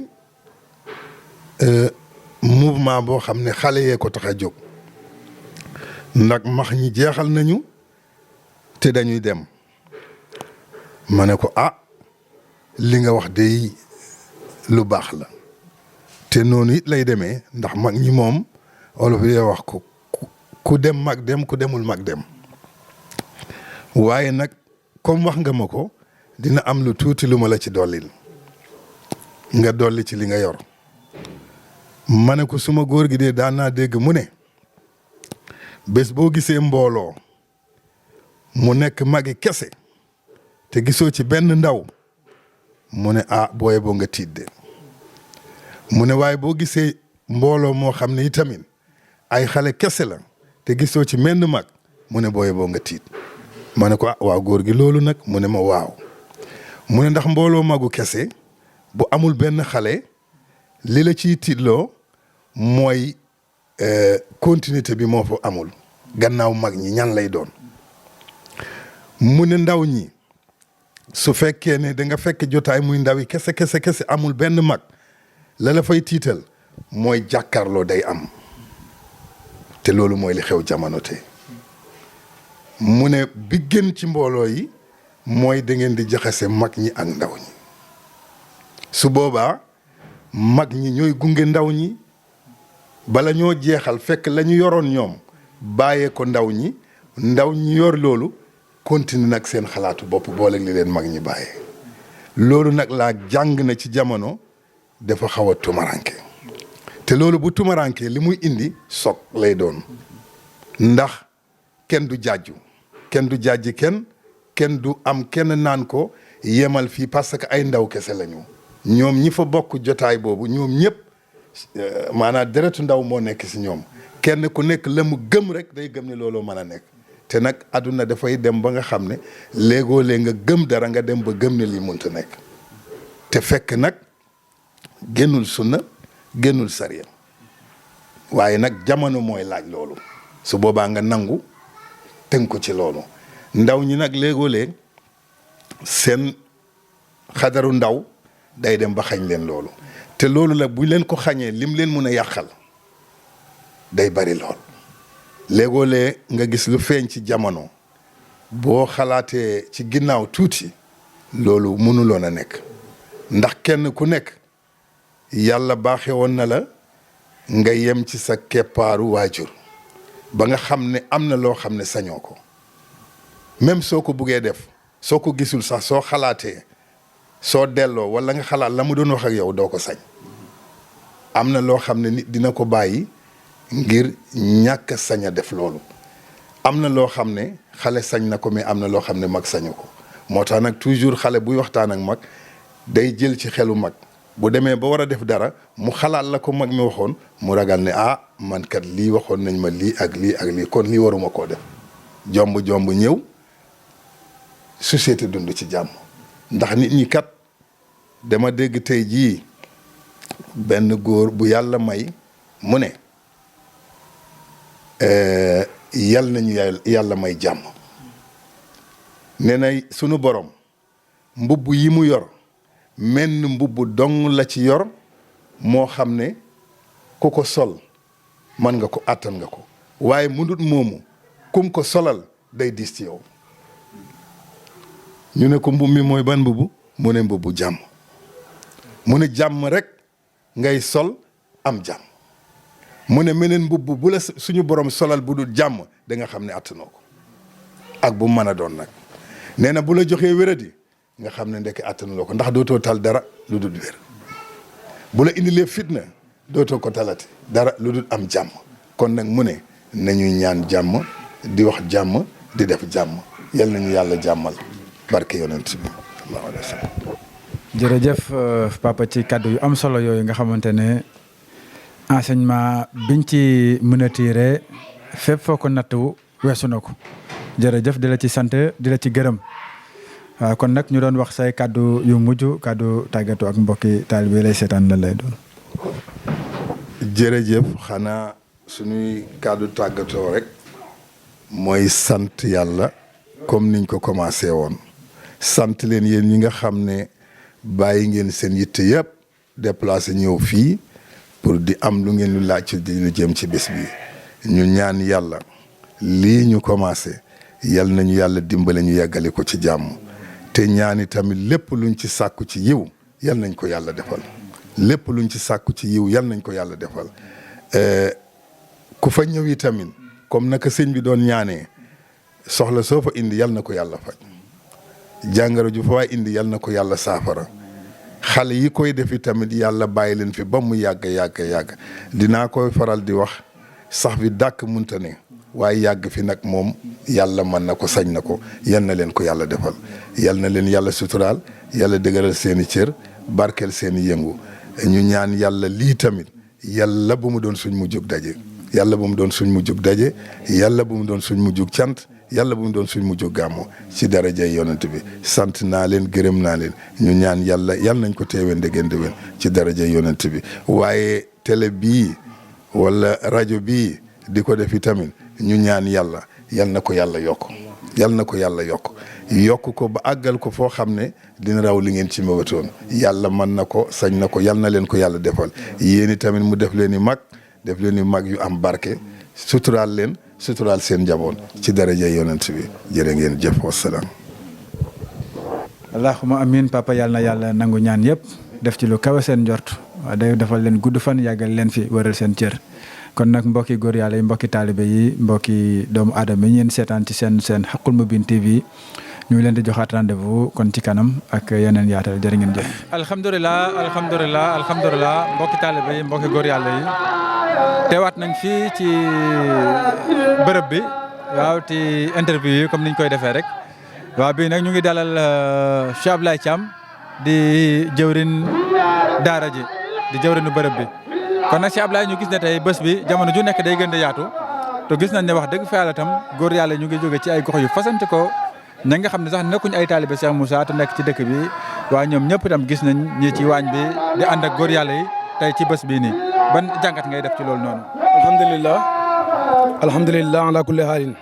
mouvement boo xam ne xale yee ko tax a jóg ndax max ñi jeexal nañu te dañuy dem ma ne ko li nga wax day lu baax la te noonu it lay demee ndax mag ñi moom olof yi wax ko ku dem mag dem ku demul mag dem waaye nag comme wax nga ma ko dina am lu tuuti lu ma la ci dollil nga dolli ci li nga yor ma ne ko suma góor gi de daan naa dégg mu ne bés boo gisee mbooloo mu nekk magi kese te gisoo ci benn ndaw mu ne booye boo nga tiit de mu ne waaye boo gisee mbooloo moo xam ne itamit ay xale kese la te gisoo ci menn mag mu ne booye boo nga tiit ma ne ko waaw góor gi loolu nag mu ne ma waaw mu ne ndax mbooloo magu kese bu amul benn xale li la ciy tiitloo mooy continuité bi moo fa amul gannaaw mag ñi ñan lay doon mu ne ndaw ñi su fekkee ne da nga fekk jotaay muy ndaw yi kese amul benn mag la fay tiital mooy jàkkaarloo day am te loolu mooy li xew jamono te mu ne bi gën ci mbooloo yi mooy da ngeen di jaxase mag ñi ak ndaw ñi su boobaa mag ñi ñooy gunge ndaw ñi bala ñoo jeexal fekk la ñu yoroon ñoom bàyyee ko ndaw ñi yor loolu continue nag seen xalaatu bopp boole li leen mag ñi bàyyee loolu nag laa jàng na ci jamono dafa xaw a tumaranke te loolu bu tumaranke li muy indi soog lay doon ndax kenn du jàjju kenn du jàjji kenn du am kenn naan ko yemal fii parce que ay ndaw kese lañu ñoom ñi fa bokk jotaay boobu ñoom ñëpp maanaam deretu ndaw moo nekk si ñoom kenn ku nekk la mu gëm rek day gëm ne looloo mën a nekk te nag àdduna dafay dem ba nga xam ne léegoo-léeg nga gëm dara nga dem ba gëm ne lii mënta nekk te fekk nag génnul sunna génnul sariya waaye nag jamono mooy laaj loolu su boobaa nga nangu tënk ko ci loolu ndaw ñi nag léegoo-léeg seen xadaru ndaw day dem ba xañ leen loolu te loolu la bu leen ko xañee lim leen mun a yàqal day bari lool léegoo-léeg nga gis lu feeñ ci jamono boo xalaatee ci ginnaaw tuuti loolu mënuloon a nekk ndax kenn ku nekk yàlla baaxe woon na la nga yem ci sa keppaaru waajur ba nga xam ne am na loo xam ne sañoo ko même soo ko buggee def soo ko gisul sax soo xalaatee soo delloo wala nga xalaat la mu doon wax ak yow doo ko sañ am na loo xam ne nit dina ko bàyyi ngir ñàkk sañ a def loolu am na loo xam ne xale sañ na ko mais am na loo xam ne mag sañu ko moo tax nag toujours xale buy waxtaan ak mag day jël ci xelu mag bu demee ba war a def dara mu xalaat la ko mag mi waxoon mu ragal ne man kat lii waxoon nañ ma lii ak lii kon lii waruma koo def jomb ñëw société dund ci jàmm ndax nit ñi kat dama dégg tey jii benn góor bu yàlla may mu ne yal nañu yàlla may jàmm. nee na sunu borom mbubb yi mu yor menn mbubb dong la ci yor moo xam ne ku ko sol man nga ko àttan nga ko waaye munut moomu kum ko solal day diis ci yow. ñu ne ko mbubb mi mooy ban mbubb mu ne mbubbu jàmm. mu ne jàmm rek ngay sol am jàmm. mu ne meneen mbubb bu la suñu borom solal bu dul jàmm da nga xam ne attanoo ko ak bu mën a doon nag. nee na bu la joxee wéradi nga xam ne ndekk attanuloo ko ndax dootoo tal dara lu dul wér. bu la indilee fitna dootoo ko talati dara lu dul am jàmm. kon nag mu ne nañuy ñaan jàmm di wax jàmm di def jàmm yal nañu yàlla jàmmal barke yonent bi sallallahu alayhi wa sallam. jërëjëf papa ci kàddu yu am solo yooyu nga xamante ne enseignement biñ ci mën a tiire fépp foo ko nattu weesu na ko jërëjëf di la ci sant di la ci gërëm waaw kon nag ñu doon wax say kàddu yu mujj kàddu tàggatoo ak mbokki taalibe lay seetaan la lay doon. jërëjëf xanaa suñuy kàddu tàggatoo rek mooy sant yàlla comme niñ ko commencé woon sant leen yéen ñi nga xam ne bàyyi ngeen seen yitte yëpp déplacé ñëw fii pour di am lu ngeen lu laaj ci di lu jëm ci bés bi ñu ñaan yàlla lii ñu commencé yal nañu yàlla dimbale ñu yàggale ko ci jàmm te ñaani tamit lépp luñ ci sàkku ci yiw yal nañ ko yàlla defal lépp luñ ci sàkku ci yiw yal nañ ko yàlla defal ku fa ñëw yi tamit comme naka sëñ bi doon ñaanee soxla soo fa indi yal na ko yàlla faj jàngoro ju fa waay indi yal na ko yàlla saafara xale yi koy defi tamit yàlla bàyyi leen fi ba mu yàgg dinaa koy faral di wax sax bi dàkk munta ne waaye yàgg fi nag moom yàlla mën na ko sañ na ko yal na leen ko yàlla defal yal na leen yàlla suturaal yàlla dëgëral seeni cër barkeel seeni yëngu ñu ñaan yàlla lii tamit yàlla bu mu doon suñ mu jug daje yàlla bu mu doon suñ mu jug daje yàlla bu mu doon suñ mu jug cant yàlla bu mu doon suñ mu jug gàmmu ci darajay yonent bi sant naa leen gërëm naa leen ñu ñaan yàlla nañ ko teewee ndegeen déwén ci darajay yonent bi waaye télé bii wala rajo bii di ko defi tamit ñu ñaan yàlla yal na ko yàlla yokk yal na ko yàlla yokk ko ba àggal ko foo xam ne dina raw li ngeen ci mëbatoon yàlla mën na ko sañ na ko yal na leen ko yàlla defal yéeni tamit mu def leen i mag yu am barke suturaal leen suturaal seen njaboot ci daraja yonent bi jërë ngeen jëf wasalaam. allahumma amin papa yàlla na yàlla nangu ñaan yëpp def ci lu kawe seen njort waaye day defal leen gudd fan yàggal leen fi wëral seen cër. kon nag mbokki góor yàlla yi mbokki taalibe yi mbokki doomu aadama yi ngeen seetaan ci seen Haqqul Mubin TV ñu ngi leen di joxaat rendez-vous kon ci kanam ak yeneen yaatal jërë ngeen jëf. alhamdulilah mbokki taalibe yi mbokki góor yàlla yi teewaat nañ fii ci bërëb bi waaw ci interview yi comme niñ koy defee rek waaw bii nag ñu ngi dalal Cheikh Ablaye Thiam di jëwrin daara ji di jëwrinu bërëb bi. kon nag Cheikh Ablaye ñu gis ne tey bés bi jamono ju nekk day gën di yaatu te gis nañ ne wax dëgg fa yàlla tam góor yàlla ñu ngi jóge ci ay gox yu fasante ko ña nga xam ne sax nekkuñ ay taalibe Cheikh Moussa te nekk ci dëkk bi waaye ñoom ñëpp itam gis nañ ñi ci waañ bi di ànd ak góor yàlla yi tey ci bés bii nii ban jàngat ngay def ci loolu noonu. alhamdulilah ala kulli haalin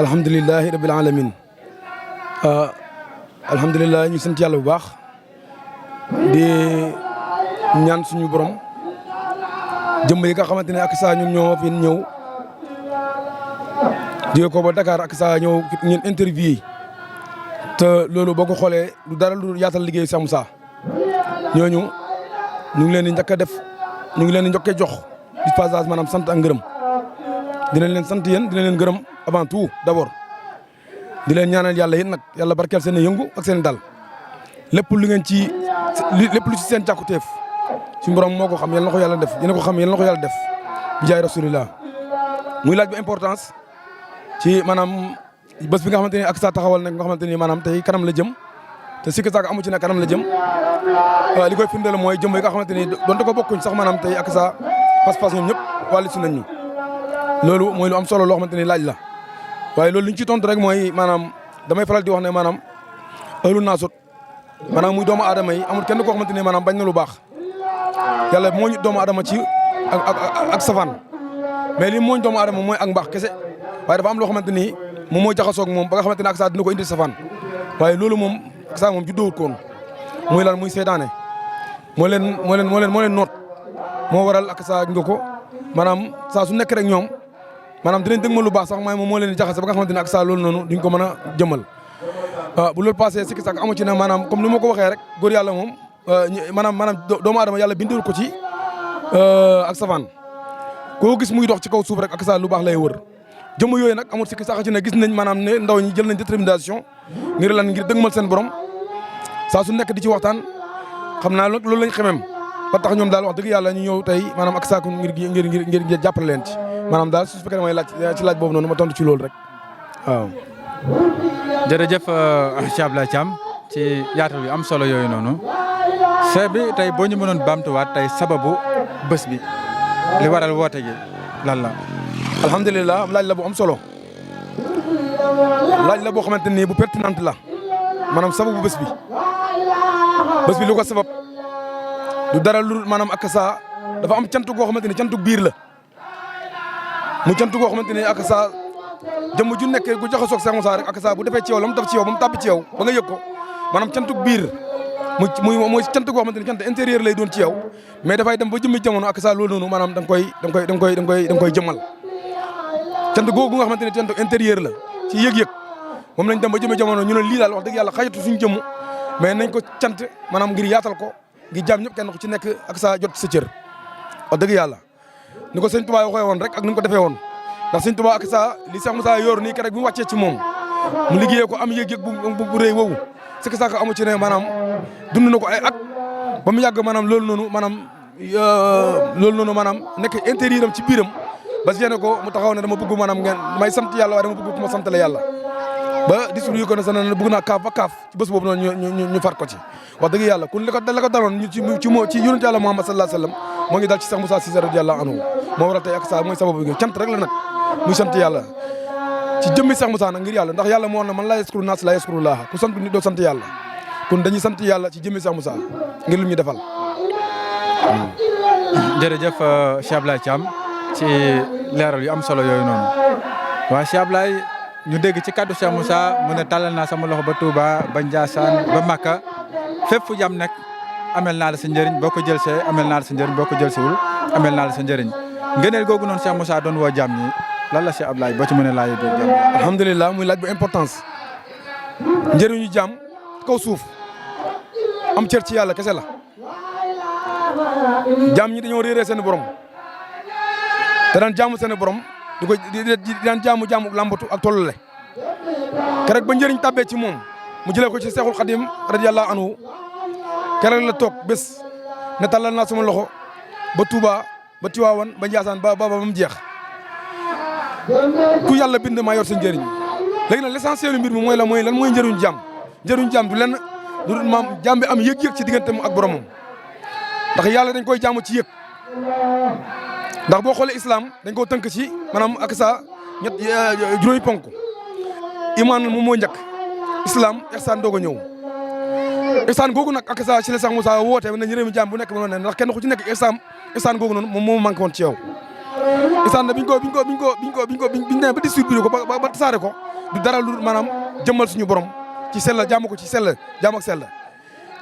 alhamdulilahi rabbil alamin alhamdulilah ñu sant yàlla bu baax di ñaan suñu borom jëmm yi nga xamante ne ak saa ñun ñoo fi ñëw jóge ko ba Dakar ak saa ñëw ñeen interview yi te loolu boo ko xoolee du dara lu yaatal liggéey Cheikh Moussa ñooñu ñu ngi leen di njëkk a def ñu ngi leen di njëkk a jox di passage maanaam sant ak ngërëm dinañ leen sant yéen dinañ leen gërëm avant tout d'abord di leen ñaanal yàlla yéen nag yàlla barkeel seen yëngu ak seen dal lépp lu ngeen ci lépp lu ci seen càkkuteef suñu borom moo ko xam yal na ko yàlla def yéen a ko xam yal na ko yàlla def bi jaay rasulillah muy laaj bu importance ci maanaam bés bi nga xamante ni ak saa taxawal nag nga xamante ni maanaam tey kanam la jëm te sikki saak amu ci ne kanam la jëm li koy firndeel mooy jëm yi nga xamante ni donte ko bokkuñ sax maanaam tey ak saa pas-pas ñoom ñëpp wàllu si nañ ñu loolu mooy lu am solo loo xamante ni laaj la waaye loolu li ñu ciy tontu rek mooy maanaam damay faral di wax ne maanaam ëllu naa sot maanaam muy doomu aadama yi amul kenn koo xamante ni maanaam bañ na lu baax yàlla moo ñu doomu adama ci ak safaan mais li mooñ doomu adama mooy ak mbaax kese waaye dafa am loo xamante ni moom mooy jaxasoo ak moom ba nga xamante ne ak saa dina ko indi safaan waaye loolu moom ak saa moom juddoowut koon muy lan muy seytaane moo leen noot moo waral ak saa nga ko maanaam saa su nekk rek ñoom maanaam dinañ dëgg ma lu baax sax mooy moom moo leen di jaxase ba nga xamante ne ak saa loolu noonu duñ ko mën a jëmal bu loolu passé sikki sàkk amu ci ne maanaam comme ni ma ko waxee rek góor yàlla moom maanaam doomu adama yàlla bindul ko ci ak safaan koo gis muy dox ci kaw suuf rek ak saa lu baax lay wër jëmm yooyu nag amul sikki sàkk ci ne gis nañ maanaam ne ndaw ñi jël nañ détermination ngir lan ngir dëgmal seen borom saa su nekk di ci waxtaan xam naa loolu lañ xemem ba tax ñoom daal wax dëgg yàlla ñu ñëw tey maanaam ak saaku ngir jàppale leen ci maanaam daal su fekkee damay laaj ci laaj boobu noonu ma tontu ci loolu rek waaw. jërëjëf Cheikh Ablaye Thiam ci yaatal yu am solo yooyu noonu Cheikh bi tey boo ñu mënoon baamtuwaat tey sababu bés bi li waral woote gi lan la. alhamdulilah laaj la bu am solo laaj la boo xamante ni bu pertinente la maanaam sababu bés bi lu ko sabab du dara lu maanaam ak saa dafa am cant goo xamante ni cantu biir la mu cant goo xamante ni ak saa jëmm ju nekk gu jaxasoo ak Cheikh Moussa rek ak saa bu defee ci yow la mu def ci yow ba mu tàbbi ci yow ba nga yëg ko maanaam cantu biir mooy cant goo xamante ni cant intérieur lay doon ci yow mais dafay dem ba jëmmi jamono ak saa loolu noonu maanaam da nga koy jëmmal cant googu nga xamante ni cant intérieur la ci yëg-yëg moom lañ dem ba jëmmi jamono ñu ne lii daal wax dëgg yàlla xajatu suñu jëmm mais nañ ko cant maanaam ngir yaatal ko ngir jaam ñëpp kenn ku ci nekk ak saa jot sa cër wax dëgg yàlla ni ko sëñ Tuubaa waxee woon rek ak ni ko defee woon ndax sëñ Tuubaa ak saa li Cheikh Moussa yor nii rek bi mu wàccee ci moom mu liggéeyee ko am yëg-yëg bu rëy woowu c'est que ça amu ci ne maanaam dund na ko ay at ba mu yàgg maanaam loolu noonu maanaam nekk intérieur am ci biiram ba génne ko mu taxaw ne dama bëgg maanaam ngeen may sant yàlla waaye dama bëgg ku ma santale yàlla ba distribué ko ne sax ne bëgg naa kaaf ba kaaf ci bés boobu noonu ñu far ko ci wax dëgg yàlla kun la ko daloon ci yonent yàlla Muhammad sallallahu alayhi wasallam moo ngi dal ci Cheikh Moussa Cissé radiyallahu anhu moo waral tey ak saa mooy sababu bi cant rek la nag muy sant yàlla ci jëmmi Cheikh Moussa nag ngir yàlla ndax yàlla moo ne man laa yaskuru naas laa yaskuru laaha ku sant nit doo sant yàlla kon dañuy sant yàlla ci jëmmi Cheikh Moussa ngir lu ñu defal. jërëjëf Cheikh Ablaye Thiam ci leeral yu am solo yooyu noonu waa Cheikh Ablaye ñu dégg ci kaddu Cheikh Moussa mu ne tàllal naa sama loxo ba Touba ba Ndiassane ba Makka fépp fu jàmm nekk amel naa la sa njëriñ boo ko jël see amel naa la sa njëriñ boo ko jël siwul amel naa la sa njëriñ ngëneel googu noonu Cheikh Moussa doon woo jàmm ñi lan la Cheikh Ablaye boo ci mën a laajee biir jàmm. alhamdulilah muy laaj bu importance njëriñu jàmm kaw suuf am cër ci yàlla kese la jàmm ñi dañoo réeree seen borom te daan jaamu seen borom di daan jaamu lambatu ak tollale keroog ba njëriñ tàbbee ci moom mu jëlee ko ci Seexul Xadim radiyallahu anhu keroog la toog bés ne tàllal naa sama loxo ba Touba ba Tiwaawan ba Ndiassane ba mu jeex ku yàlla bind maa yor sa njëriñ léegi nag l'essentiel mbir mi mooy lan mooy njëriñu jàmm du lenn du maam jàmm bi am yëg-yëg ci digganteem ak boromam ndax yàlla dañ koy jaamu ci yëg ndax boo xoolee islam dañ koo tënk ci maanaam ak sa juróomi ponk imaan moom moo njëkk islam ihsaan doog a ñëw ihsaan googu nag ak sa ci la Cheikh Moussa woote nañ réew mi jàmm bu nekk ma ne ndax kenn ku ci nekk ihsaan googu noonu moom moo manqué woon ci yow ihsaan na biñ ne ba distribué ko ba tasaare ko du dara lu maanaam jëmmal suñu borom ci sell jaamu ko ci sell jaam ak sell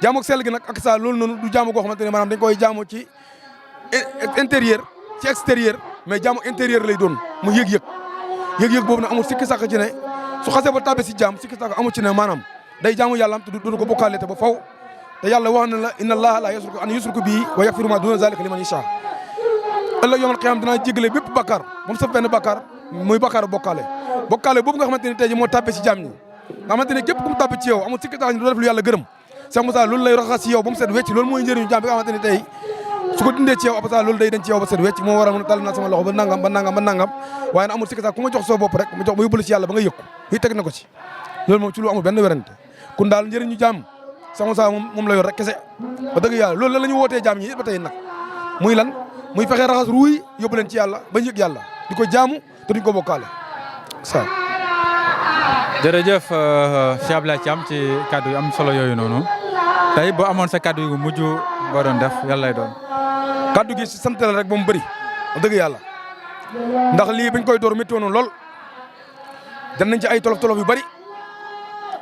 jaamu ak sell gi nag ak sa loolu noonu du jaamu goo xamante ne maanaam dañ koy jaamu ci intérieur ci extérieur mais jaamu intérieur lay doon mu yëg-yëg boobu nag amul sikki sàkk ci ne su xasee ba tàbbee si jaam sikki sàkk amul ci ne maanaam day jaamu yàlla am te du ko bokkaale te ba faw te yàlla wax na la inna allaha la yusriku an yusriku bihi wa yaghfiru ma duna zalika liman yasha ëllëg yawmal qiyaama dinaa jégale bépp bàkkaar moom sa benn bàkkaar muy bàkkaar bokkaale boobu nga xamante ne tey ji moo tàbbee si jaam ñi nga xamante ne képp ku mu tàbbee ci yow amul sikki sàkk du def lu yàlla gërëm Cheikh Moussa loolu lay raxas ci yow ba mu set wecc loolu mooy njëriñu jaam bi nga xamante ne tey su ko dindee ci yow après ça loolu day dañ ci yow ba set wecc moo waral mu tàll naa sama loxo ba nangam waaye na amul sikki sàkk ku ma jox soo bopp rek ma yóbbul ci yàlla ba nga yëg ko yi teg na ko ci loolu moom ci lu amul benn werante kun daal njëriñu jaam Cheikh Moussa moom la yor rek kese ba dëgg yàlla loolu la ñu wootee jaam ñi ba tey nag muy lan muy fexe raxas ruuy yóbbu leen ci yàlla ba yëg yàlla di ko jaamu te duñ ko bokkaale ça. jërëjëf Cheikh Ablaye Thiam ci kaddu yu am solo yooyu noonu tey boo amoon sa kaddu yu mujj boo doon def yàlla lay doon. kaddu gi sant la rek ba mu bëri wax dëgg yàlla ndax lii bañ koy door métti woon lool dañ nañ ci ay tolof yu bëri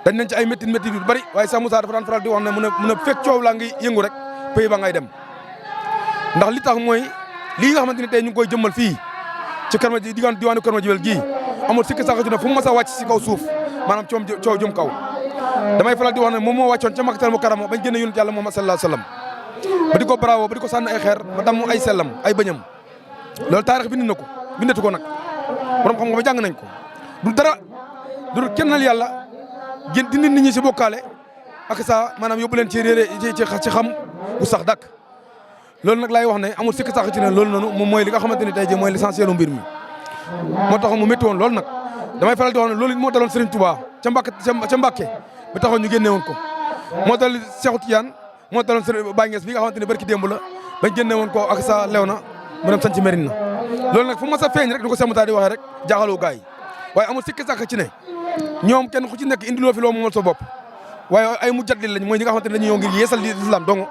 dañ nañ ci ay métti yu bëri waaye Cheikh Moussa dafa daan faral di wax ne mun a fekk coow laa ngi yëngu rek pays ba ngay dem ndax li tax mooy lii nga xamante ne tey ñu ngi koy jëmmal fii ci Kër Madiabel diwaanu Kër Madiabel gii amul sikki sax ne fu mu mas a wàcc si kaw suuf maanaam coow jëm kaw damay faral di wax ne moom moo wàccoon ca Makkatal Mukarrama bañ génne yonent Yàlla Muhammad sallallahu alayhi wasallam ba di ko bravo ba di ko sànni ay xeer ba damm ay sellam ay bëñam loolu taarix bind na ko bindatu ko nag borom xam nga ba jàng nañ ko du dara du kennal yàlla gën dindi nit ñi si bokkaale ak sa maanaam yóbbu leen ci réere ci xam bu sax dàkk loolu nag laay wax ne amul sikk sax ci ne loolu noonu moom mooy li nga xamante ne tey jii mooy l'essentiel mbir mi moo tax mu métti woon loolu nag damay faral di wax ne loolu moo daloon Serigne Touba ca Mbàkke ba taxoon ñu génne woon ko moo dal Cheikh Tidiane moo daloon Serigne Baye Niass bi nga xamante ne barki démb la bañ génne woon ko ak sa lew na mu dem sanc Mérina loolu nag fu ma sa feeñ rek ni ko Cheikh Moussa di waxee rek jaaxaloo gaay yi waaye amul sikki sax ci ne ñoom kenn ku ci nekk indiloo fi loo moomal sa bopp waaye ay mu jaddil lañ mooy ñi nga xamante ne dañuy ñëw ngir yeesal l'islam dong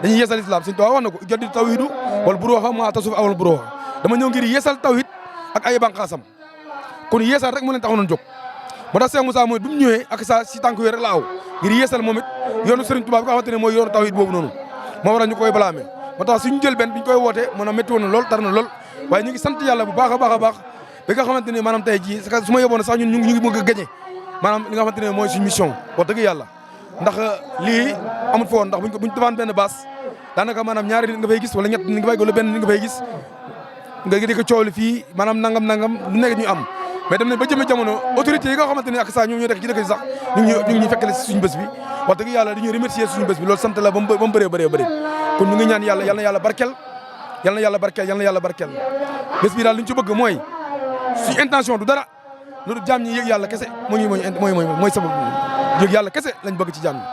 dañuy yeesal islam Sëñ Tuubaa wax na ko jaddi tawhidu wal buruuxa ma tasuf awal buruuxa dama ñëw ngir yeesal tawhid ak ay bànqaasam kon yeesal rek mu leen taxoon jóg moo tax Cheikh Moussa mooy bi mu ñëwee ak sa si tànk yooyu rek la aw ngir yeesal moom it yoonu Serigne Touba bi nga xamante ne mooy yoonu tawhid boobu noonu moo waral ñu koy balaame moo tax suñu jël benn biñ koy wootee maanaam métti woon na lool tar na lool waaye ñu ngi sant yàlla bu baax a baax a baax bi nga xamante ne maanaam tey jii su ma yeboon sax ñun ñu ngi bëgg a gañe maanaam li nga xamante ne mooy suñu mission wax dëgg yàlla ndax lii amul fa woon ndax buñ defaan benn baas daanaka maanaam ñaari nit nga fay gis wala ñett nit nga fay wala benn nit nga fay gis nga di ko coow li fii maanaam nangam lu nekk ñu am mais dem nañ ba jëmee jamono autorité yi nga xamante ne ak saa ñoom ñoo nekk ci dëkk yi sax ñu ngi ñu fekkale si suñu bés bi wax dëgg yàlla dañuy remercier suñu bés bi loolu sant la ba mu bëree kon ñu ngi ñaan yàlla yal na yàlla barkeel yal na yàlla barkeel bés bi daal li ñu ci bëgg mooy suñu intention du dara loolu jaam ñi yëg yàlla kese mooy sabab yëg yàlla kese lañ bëgg ci jaam ñi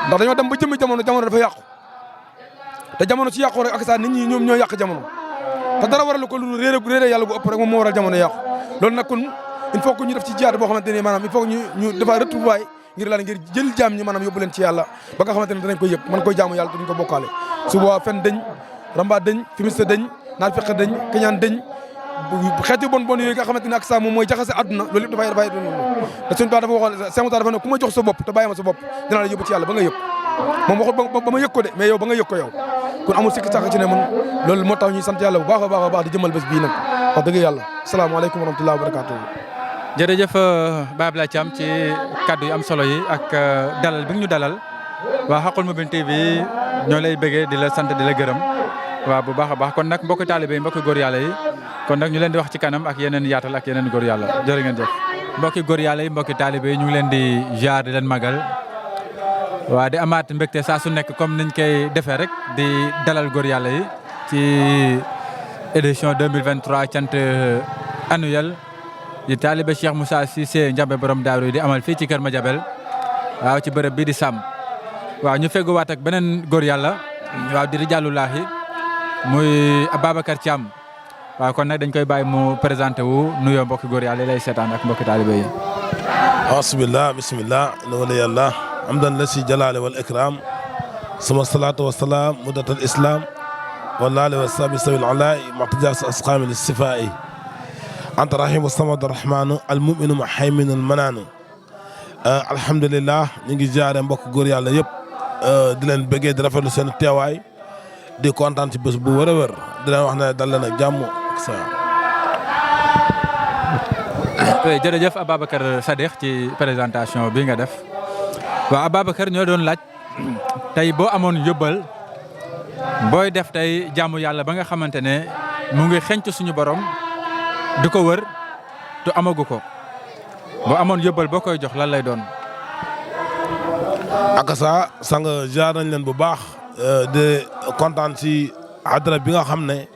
ndax dañoo dem ba jëmee jamono dafa yàqu te jamono ci yàqu rek ak saa nit ñi ñoom ñoo yàq jamono te dara waral ko lu réere yàlla gu ëpp rek moom moo waral jamono yàqu loolu nag kon il faut que ñu def ci jihaad boo xamante ne maanaam il faut que ñu defa retrouvaille ngir jël jaam ñi maanaam yóbbu leen ci yàlla ba nga xamante ne danañ koy yëg mën koy jaamu yàlla te duñ ko bokkaale su boobaa fen dëñ ramba dëñ fimiste dëñ naar feq dëñ keñaan dëñ xeeti bon yooyu nga xamante ne ak saa moom mooy jaxase àdduna loolu yëpp dafay te suñu dafa waxoon Cheikh Moussa dafa ne ku ma jox sa bopp te bàyyi ma sa bopp dinaa la yóbbu ci yàlla ba nga yëg moom waxul ba ma yëg ko de mais yow ba nga yëg ko yow kon amul sikki sàkk ci ne man loolu moo tax ñuy sant yàlla bu baax a baax di jëmal bés bii nag wax dëgg yàlla salaamaaleykum wa rahmatullahi wa barakatuh jërëjëf Baye Abdoulaye Thiam ci kaddu yu am solo yi ak dalal bi ñu dalal waa Haqqul Mubin TV ñoo lay bëggee di la sant di la gërëm waaw bu baax a baax kon nag mbokki taalibe yi mbokki góor yàlla yi kon nag ñu leen di wax ci kanam ak yeneen yaatal ak yeneen góor yàlla jërë ngeen jëf mbokki góor yàlla yi mbokki taalibe yi ñu ngi leen di ziar di leen magal waa di amaat mbégte saa su nekk comme niñ koy defee rek di dalal góor yàlla yi ci édition 2023 cant annuel di taalibe Cheikh Moussa Cissé Ndiamé borom daaru yi di amal fii ci Kër Madiabel waaw ci bërëb bii di Sam waaw ñu fegguwaat ak beneen góor yàlla waaw di rijaalullaahi muy Ababacar Thiam waaw kon nag dañ koy bàyyi mu présenté wu nuyoo mbokki góor yàlla yi lay seetaan ak mbokki taalibe yi asbillah bismillah ina wala yàlla amdan la si jalaale wal ikram sama salaatu wa salaam muddatal islam wala ali wa sabi sawil alay mu'tajas asqami lis sifai anta rahim samad rahmanu al muminu muhaymin al mananu alhamdulillah ñu ngi jaare mbokk góor yàlla yëpp di leen bëggee di rafetlu seen teewaay di kontaan ci bés bu wër a wër di leen wax ne dal leen ak jàmm ak sa jërëjëf Ababacar Sadikh ci présentation bi nga def waaw Ababacar ñoo doon laaj tey boo amoon yóbbal booy def tey jaamu yàlla ba nga xamante ne mu ngi xenc suñu borom di ko wër te amagu ko boo amoon yóbbal boo koy jox lan lay doon. akasa sang jaar nañ leen bu baax de kontaan ci adra bi nga xam ne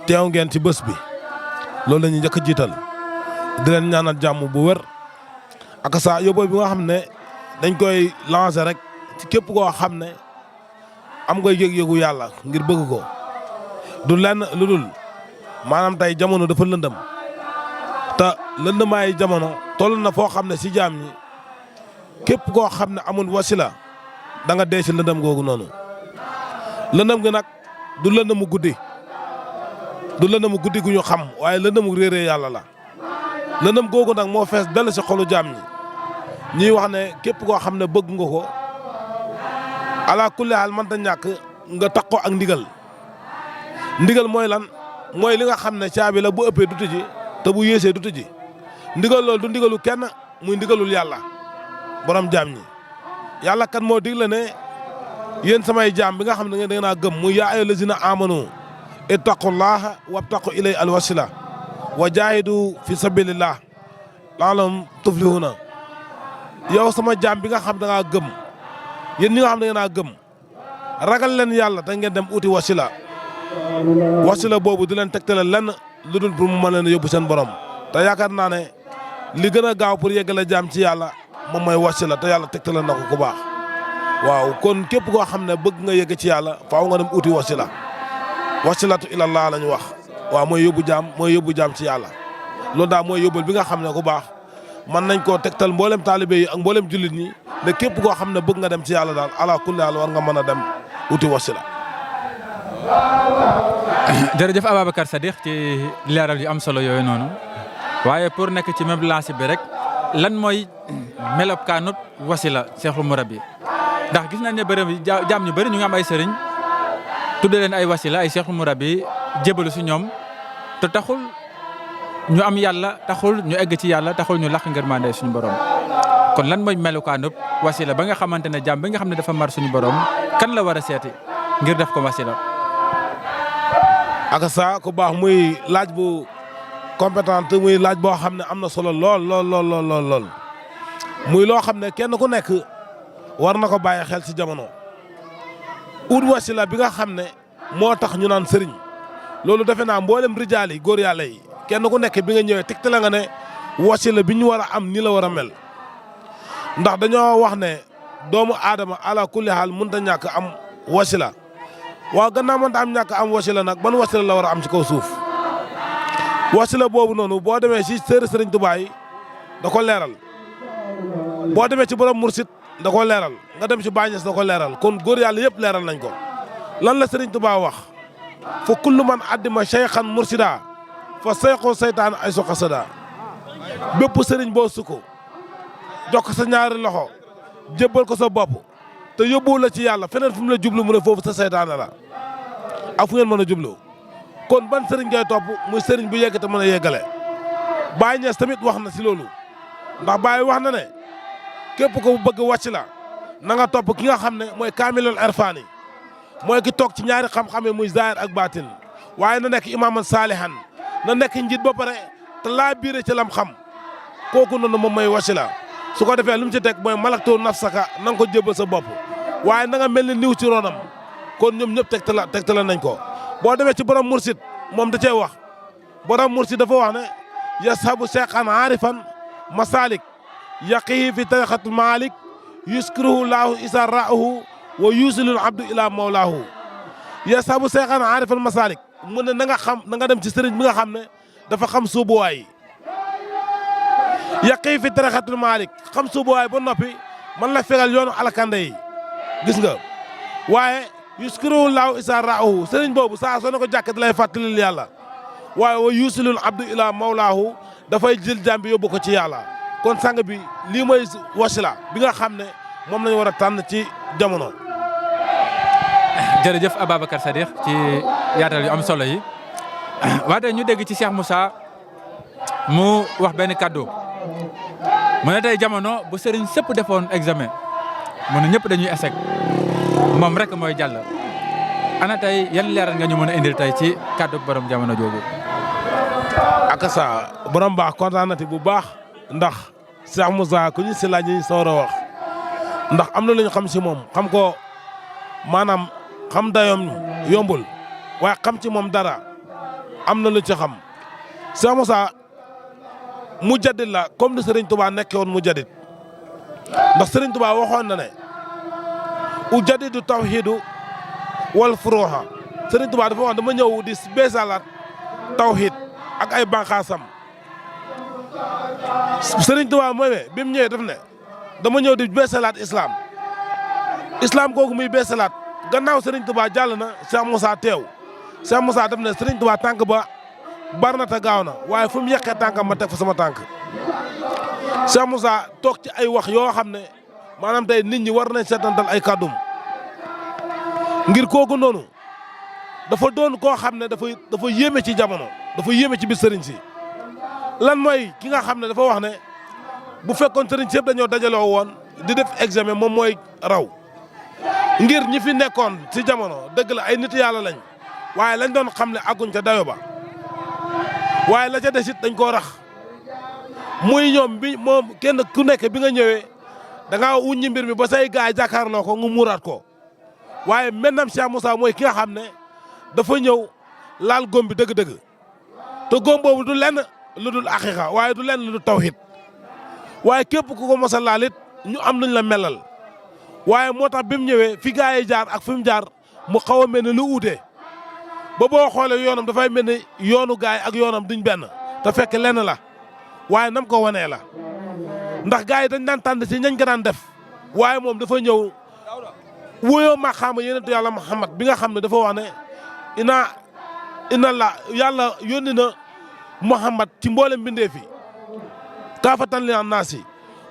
teew ngeen ci bés bi loolu la ñuy njëkk a jiital di leen ñaanal jàmm bu wër akasa yóbbal bi nga xam ne dañ koy lancer rek ci képp koo xam ne am ngay yëg-yëgu yàlla ngir bëgg ko du lenn lu dul maanaam tey jamono dafa lëndëm te lëndëmaayu jamono toll na foo xam ne si jaam ñi képp koo xam ne amul wasila da nga dee si lëndëm googu noonu lëndëm gi nag du lëndëmu guddi du lëndëmu guddi gu ñu xam waaye lëndëmu réeree yàlla la lëndëm googu nag moo fees dell si xolu jaam ñi ñuy wax ne képp koo xam ne bëgg nga ko ala kulli haal mënta ñàkk nga takkoo ak ndigal mooy lan mooy li nga xam ne caabi la bu ëppee du tëji te bu yéesee du tëji ndigal loolu du ndigalu kenn muy ndigalul yàlla borom jaam ñi yàlla kan moo digle ne yéen samay jaam bi nga xam ne da ngeen a gëm muy yaa ayyuhal lazina amanu ittaqullaha wabtaqu ilay alwasila wa jaahidu fi sabilillah la'allakum tuflihuna yow sama jaam bi nga xam da ngaa gëm yéen ñi nga xam ne da ngeen a gëm ragal leen yàlla te ngeen dem uti wasila boobu di leen tegtale lenn lu dul pour mu mën leen yóbbu seen borom te yaakaar naa ne li gën a gaaw pour yeggale jaam ci yàlla moom mooy wasila te yàlla tegtale na ko ku baax waaw kon képp koo xam ne bëgg nga yegg ci yàlla faaw nga dem uti wasilatu ilallah la ñu wax waaw mooy yóbbu jaam ci yàlla loolu daal mooy yóbbal bi nga xam ne ku baax mën nañ koo tegtal mboolem taalibe yi ak mboolem jullit ñi ne képp koo xam ne bëgg nga dem ci yàlla daal ala kulli haal war nga mën a dem uti wasila. jërëjëf Ababacar Sadikh ci leeral yu am solo yooyu noonu waaye pour nekk ci même lancé bi rek lan mooy melokaanut wasila Cheikhul Mourabi ndax gis nañ ne bëri jaam ñu bëri ñu ngi am ay sëriñ tudde leen ay wasila ay Cheikhul Mourabi jébalu si ñoom te taxul ñu am yàlla taxul ñu egg ci yàlla taxul ñu laq ngërmande suñu borom kon lan mooy melokaanut wasila ba nga xamante ne jaam bi nga xam ne dafa mar suñu borom kan la war a seeti ngir def ko wasila. ak sa ku baax muy laaj bu compétente muy laaj boo xam ne am na solo lool muy loo xam ne kenn ku nekk war na ko bàyyi xel ci jamono ut wasila bi nga xam ne moo tax ñu naan sëriñ loolu defe naa mboolem rijaal yi góor yàlla yi kenn ku nekk bi nga ñëwee tegtale nga ne wasila bi ñu war a am ni la war a mel ndax dañoo wax ne doomu aadama ala kulli haal mënut a ñàkk am wasila waaw gannaaw mënta am ñàkk am wasila nag ban wasila la war a am ci kaw suuf wasila boobu noonu boo demee ci sëriñ Tuubaa yi da ko leeral boo demee ci borom mursit da ko leeral nga dem ci Baay Ñas da ko leeral kon góor yàlla yëpp leeral nañ ko lan la sëriñ Tuubaa wax fa kullu man addima cheykhan mursida fa seyxu seytaan ay so xasada bépp sëriñ boo sukko jox ko sa ñaari loxo jébbal ko sa bopp te yóbbuwul la ci yàlla feneen fu mu la jublu mu ne foofu sa seytaane la ak fu ngeen mën a jublu kon ban sëriñ ngay topp muy sëriñ bu yegg te mën a yeggale Baay Ñas tamit wax na si loolu ndax Baay wax na ne képp ko bëgg wàcc la na nga topp ki nga xam ne mooy kaamilul irfaani mooy ki toog ci ñaari xam-xam yi muy zaahir ak baatin waaye na nekk imaaman saalihan na nekk njiit ba pare te laa biire ci lam xam kooku noonu moom mooy wasila su ko defee lu mu ci teg mooy malaktu nafsaka na nga ko jébbal sa bopp waaye na nga mel ni niw ci ronam kon ñoom ñëpp tegtala nañ ko boo demee ci borom mursid moom da cee wax borom mursid dafa wax ne yashabu cheikhan aarifan masalik yaqihi fi tariqatul malik yuskiruhu laahu isa raahu wa yusilul abdu ila mawlaahu yashabu cheikhan aarifan masalik mu ne na nga dem ci sëriñ bi nga xam ne dafa xam suubuwaay yaqi fi tariqatul malik xam suubuwaay ba noppi man la fegal yoonu alakande yi gis nga waaye yuskiruhu laahu isa raahu sëriñ boobu saa soo ne ko jàkk da lay fàttalil yàlla waaye wa yusilul abdu ila mawlaahu dafay jël jaam bi yóbbu ko ci yàlla kon sang bi lii mooy wasila bi nga xam ne moom lañu war a tànn ci jamono. jërëjëf Ababacar Sadikh ci yaatal yu am solo yi waaye ñu dégg ci Cheikh Moussa mu wax benn kàddu mu ne tey jamono bu sëriñ sëpp defoon examen mu ne ñëpp dañuy échec moom rek mooy jàll ana tey yan leeral nga ñu mën a indil tey ci kàddu borom jamono jooju. ak sa borom baax kontaan na bu baax ndax Cheikh Moussa ku ñu si laaj ñu sawar a wax ndax am na lu ñu xam si moom xam ko maanaam xam dayoom yombul waaye xam ci moom dara am na lu ci xam Cheikh Moussa mujaddid la comme ni Serigne Touba nekkee woon mujaddid ndax Serigne Touba waxoon na ne ujaddidu tawhidu wal furuha Serigne Touba dafa wax dama ñëw di beesalaat tawhid ak ay bànqaasam Serigne Touba mooy bi mu ñëwee daf ne dama ñëw di beesalaat islam googu muy beesalaat gannaaw Serigne Touba jàll na Cheikh Moussa teew Cheikh Moussa daf ne Serigne Touba tànk ba bar na te gaaw na waaye fu mu yeqee tànkam ma teg fa sama tànk Cheikh Moussa toog ci ay wax yoo xam ne maanaam tey nit ñi war nañ seetantal ay kàddum ngir kooku noonu dafa doon koo xam ne dafa yéeme ci jamono dafa yéeme ci biir sëriñ si lan mooy ki nga xam ne dafa wax ne bu fekkoon sëriñ si yëpp dañoo dajaloo woon di def examen moom mooy raw ngir ñi fi nekkoon ci jamono dëgg la ay nit yàlla lañ waaye lañ doon xam ne àgguñ ca dayo ba waaye la ca des it dañ koo rax muy ñoom bi moom kenn ku nekk bi nga ñëwee da ngaa wuññi mbir mi ba say gaay jàkkaarloo ko nga muuraat ko waaye maintenant Cheikh Moussa mooy ki nga xam ne dafa ñëw laal góom bi dëgg-dëgg te góom boobu du lenn lu dul aqiqa waaye du lenn lu dul tawhid waaye képp ku ko mos a laal it ñu am nuñ la melal waaye moo tax bi mu ñëwee fi gaa yi jaar ak fi mu jaar mu xaw a mel ni lu uute ba boo xoolee yoonam dafay mel ni yoonu gaay ak yoonam duñ benn te fekk lenn la waaye nam ko wanee la ndax gaa yi dañ daan tànn si ñañ ko daan def waaye moom dafa ñëw wóyoo maqaama yonentu yàlla Muhammad bi nga xam ne dafa wax ne ina la yàlla yónni na Muhammad ci mboolem bindee fi kaafatan li naas yi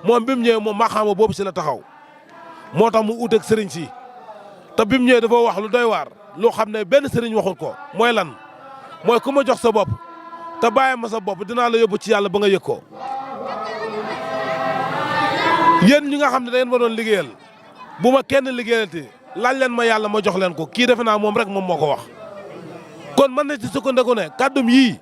moom bi mu ñëwee moom maqaama boobu si la taxaw moo tax mu uteeg sëriñ si te bi mu ñëwee dafa wax lu doy waar loo xam ne benn sëriñ waxul ko mooy lan mooy ku ma jox sa bopp te bàyyi ma sa bopp dinaa la yóbbu ci yàlla ba nga yëg ko yéen ñi nga xam ne da ngeen ma doon liggéeyal bu ma kenn liggéeyalati laaj leen ma yàlla ma jox leen ko kii defe naa moom rek moom moo ko wax kon mën na ci sukkandiku ne kàddum yii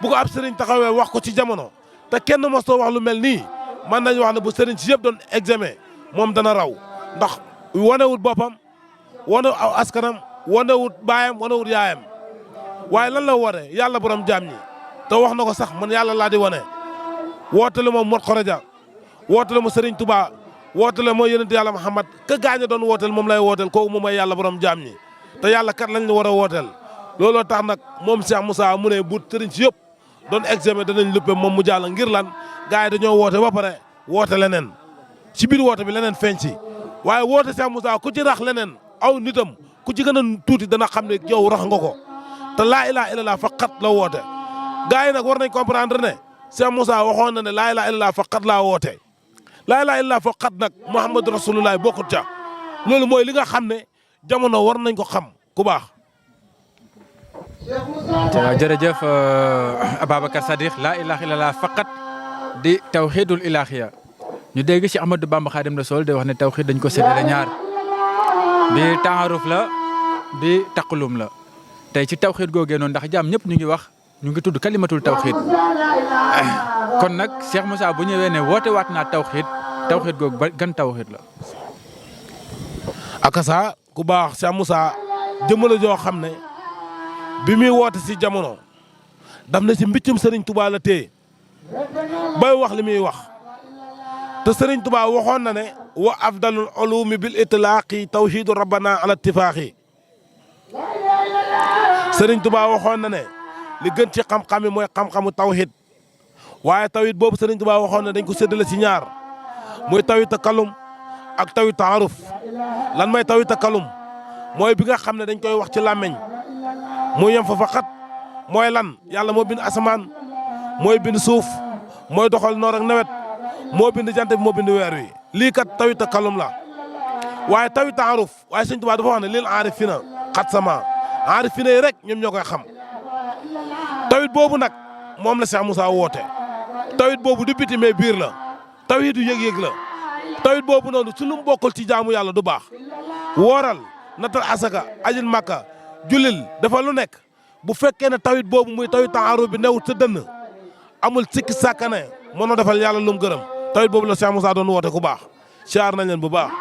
bu ko ab sëriñ taxawee wax ko ci jamono te kenn mosoo wax lu mel nii mën nañu wax ne bu sëriñ si yëpp doon examen moom dana raw ndax wanewut boppam wane aw askanam wanewut baayam wanewut yaayam waaye lan la wane yàlla borom jaam ñi te wax na ko sax man yàlla laa di wane wootale moom mot xoraja wootale mu sëriñ Touba wootale mooy yonent yàlla Muhammad ka gaañ doon wooteel moom lay wooteel kooku moom mooy yàlla borom jaam ñi te yàlla kat lañ la war a wooteel looloo tax nag moom Cheikh Moussa mu ne bu sëriñ si yëpp doon examen danañ luppe moom mu jàll ngir lan gars yi dañoo woote ba pare woote leneen ci biir woote bi leneen feeñ si waaye woote Cheikh Moussa ku ci rax leneen aw nitam ku ci gën a tuuti dana xam ne yow rax nga ko te laa ilaaha illallaah faqat la woote gars yi nag war nañ comprendre ne Cheikh Moussa waxoon na ne laa ilaaha illallaah faqat laa woote laa ilaaha illallaah faqat nag Muhammadu Rasulullah bokkut ca loolu mooy li nga xam ne jamono war nañ ko xam ku baax. jërëjëf Ababacar Sadikh laa ilaaha illallaah faqat di tawxiidul ilaahiya ñu dégg ci Ahmadou Bamba Xaadim Rasuul di wax ne tawxiid dañ ko séddale ñaar bi taaruf la bi taqalum la tey ci tawxiid googee noonu ndax jaam ñëpp ñu ngi wax ñu ngi tudd kalimatul tawxiid kon nag Cheikh Moussa bu ñëwee ne woote waat naa tawxiid googu ba gan tawxiid la. akasa ku baax Cheikh Moussa jëmale joo xam ne bi muy woote si jamono daf na si mbiccum Serigne Touba la téye bay wax li muy wax te Serigne Touba waxoon na ne wa afdalul ulumi bil itlaaqi tawhidu rabbana ala ittifaaxi Serigne Touba waxoon na ne li gën ci xam-xam yi mooy xam-xamu tawhid waaye tawhid boobu Serigne Touba waxoon na dañ ko séddale si ñaar muy tawhid takalum ak tawhid taaruf lan mooy tawhid takalum mooy bi nga xam ne dañ koy wax ci làmmeñ mu yem fa faqat mooy lan yàlla moo bind asamaan mooy bind suuf mooy doxal noor ak nawet moo bind jant bi moo bind weer wi lii kat tawhid takalum la waaye tawhid taaruf waaye Sëñ Tuubaa dafa wax ne lil aarifina xat sama aarifina yi rek ñoom ñoo koy xam tawhid boobu nag moom la Cheikh Moussa woote tawhid boobu du biti mais biir la tawhid du yëg-yëg la tawhid boobu noonu su lu mu bokkul ci jaamu yàlla du baax wooral natal asaka ajil makka julil dafa lu nekk bu fekkee ne tawhid boobu muy tawhid taaruf bi newut sa dënn amul sikki sàkkane mënoo defal yàlla lu mu gërëm tawhid boobu la Cheikh Moussa doon woote ku baax siyaar nañ leen bu baax.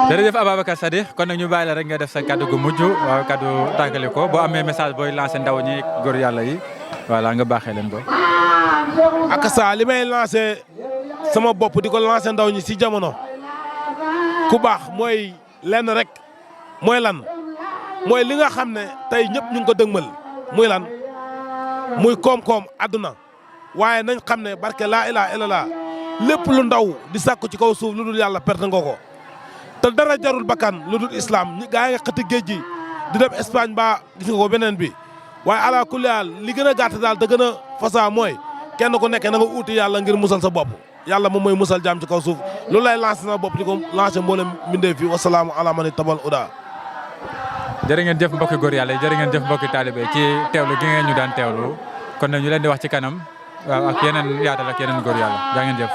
jërëjëf Ababacar Sadikh kon nag ñu bàyyi la rek nga def sa kaddu gu mujj waaw kaddu tàggale ko boo amee message booy lancé ndaw ñi góor yàlla yi voilà nga baaxee leen ko. ak saa li may lancé sama bopp di ko lancé ndaw ñi si jamono ku baax mooy lenn rek mooy lan mooy li nga xam ne tey ñëpp ñu ngi ko dëgmal muy lan muy koom-koom àdduna waaye nañ xam ne barke laa ilaaha illallaah lépp lu ndaw di sàkku ci kaw suuf lu dul yàlla perte nga ko te dara jarul bakkan lu dul islam ñi gaa yi nga xëti géej gi di dem Espagne ba gis nga ko beneen bi waaye ala kulli haal li gën a gàtt daal te gën a fasaa mooy kenn ku nekk na nga uuti yàlla ngir musal sa bopp yàlla moom mooy musal jaam ci kaw suuf loolu lay lancé na bopp di ko lancé mboolem mbindee fi wasalaamu ala mani tabal uda jërë ngeen jëf mbokki góor yàlla yi jërë ngeen jëf mbokki taalibe ci teewlu gi ngeen ñu daan teewlu kon nag ñu leen di wax ci kanam waaw ak yeneen yaatal ak yeneen góor yàlla jaa ngeen jëf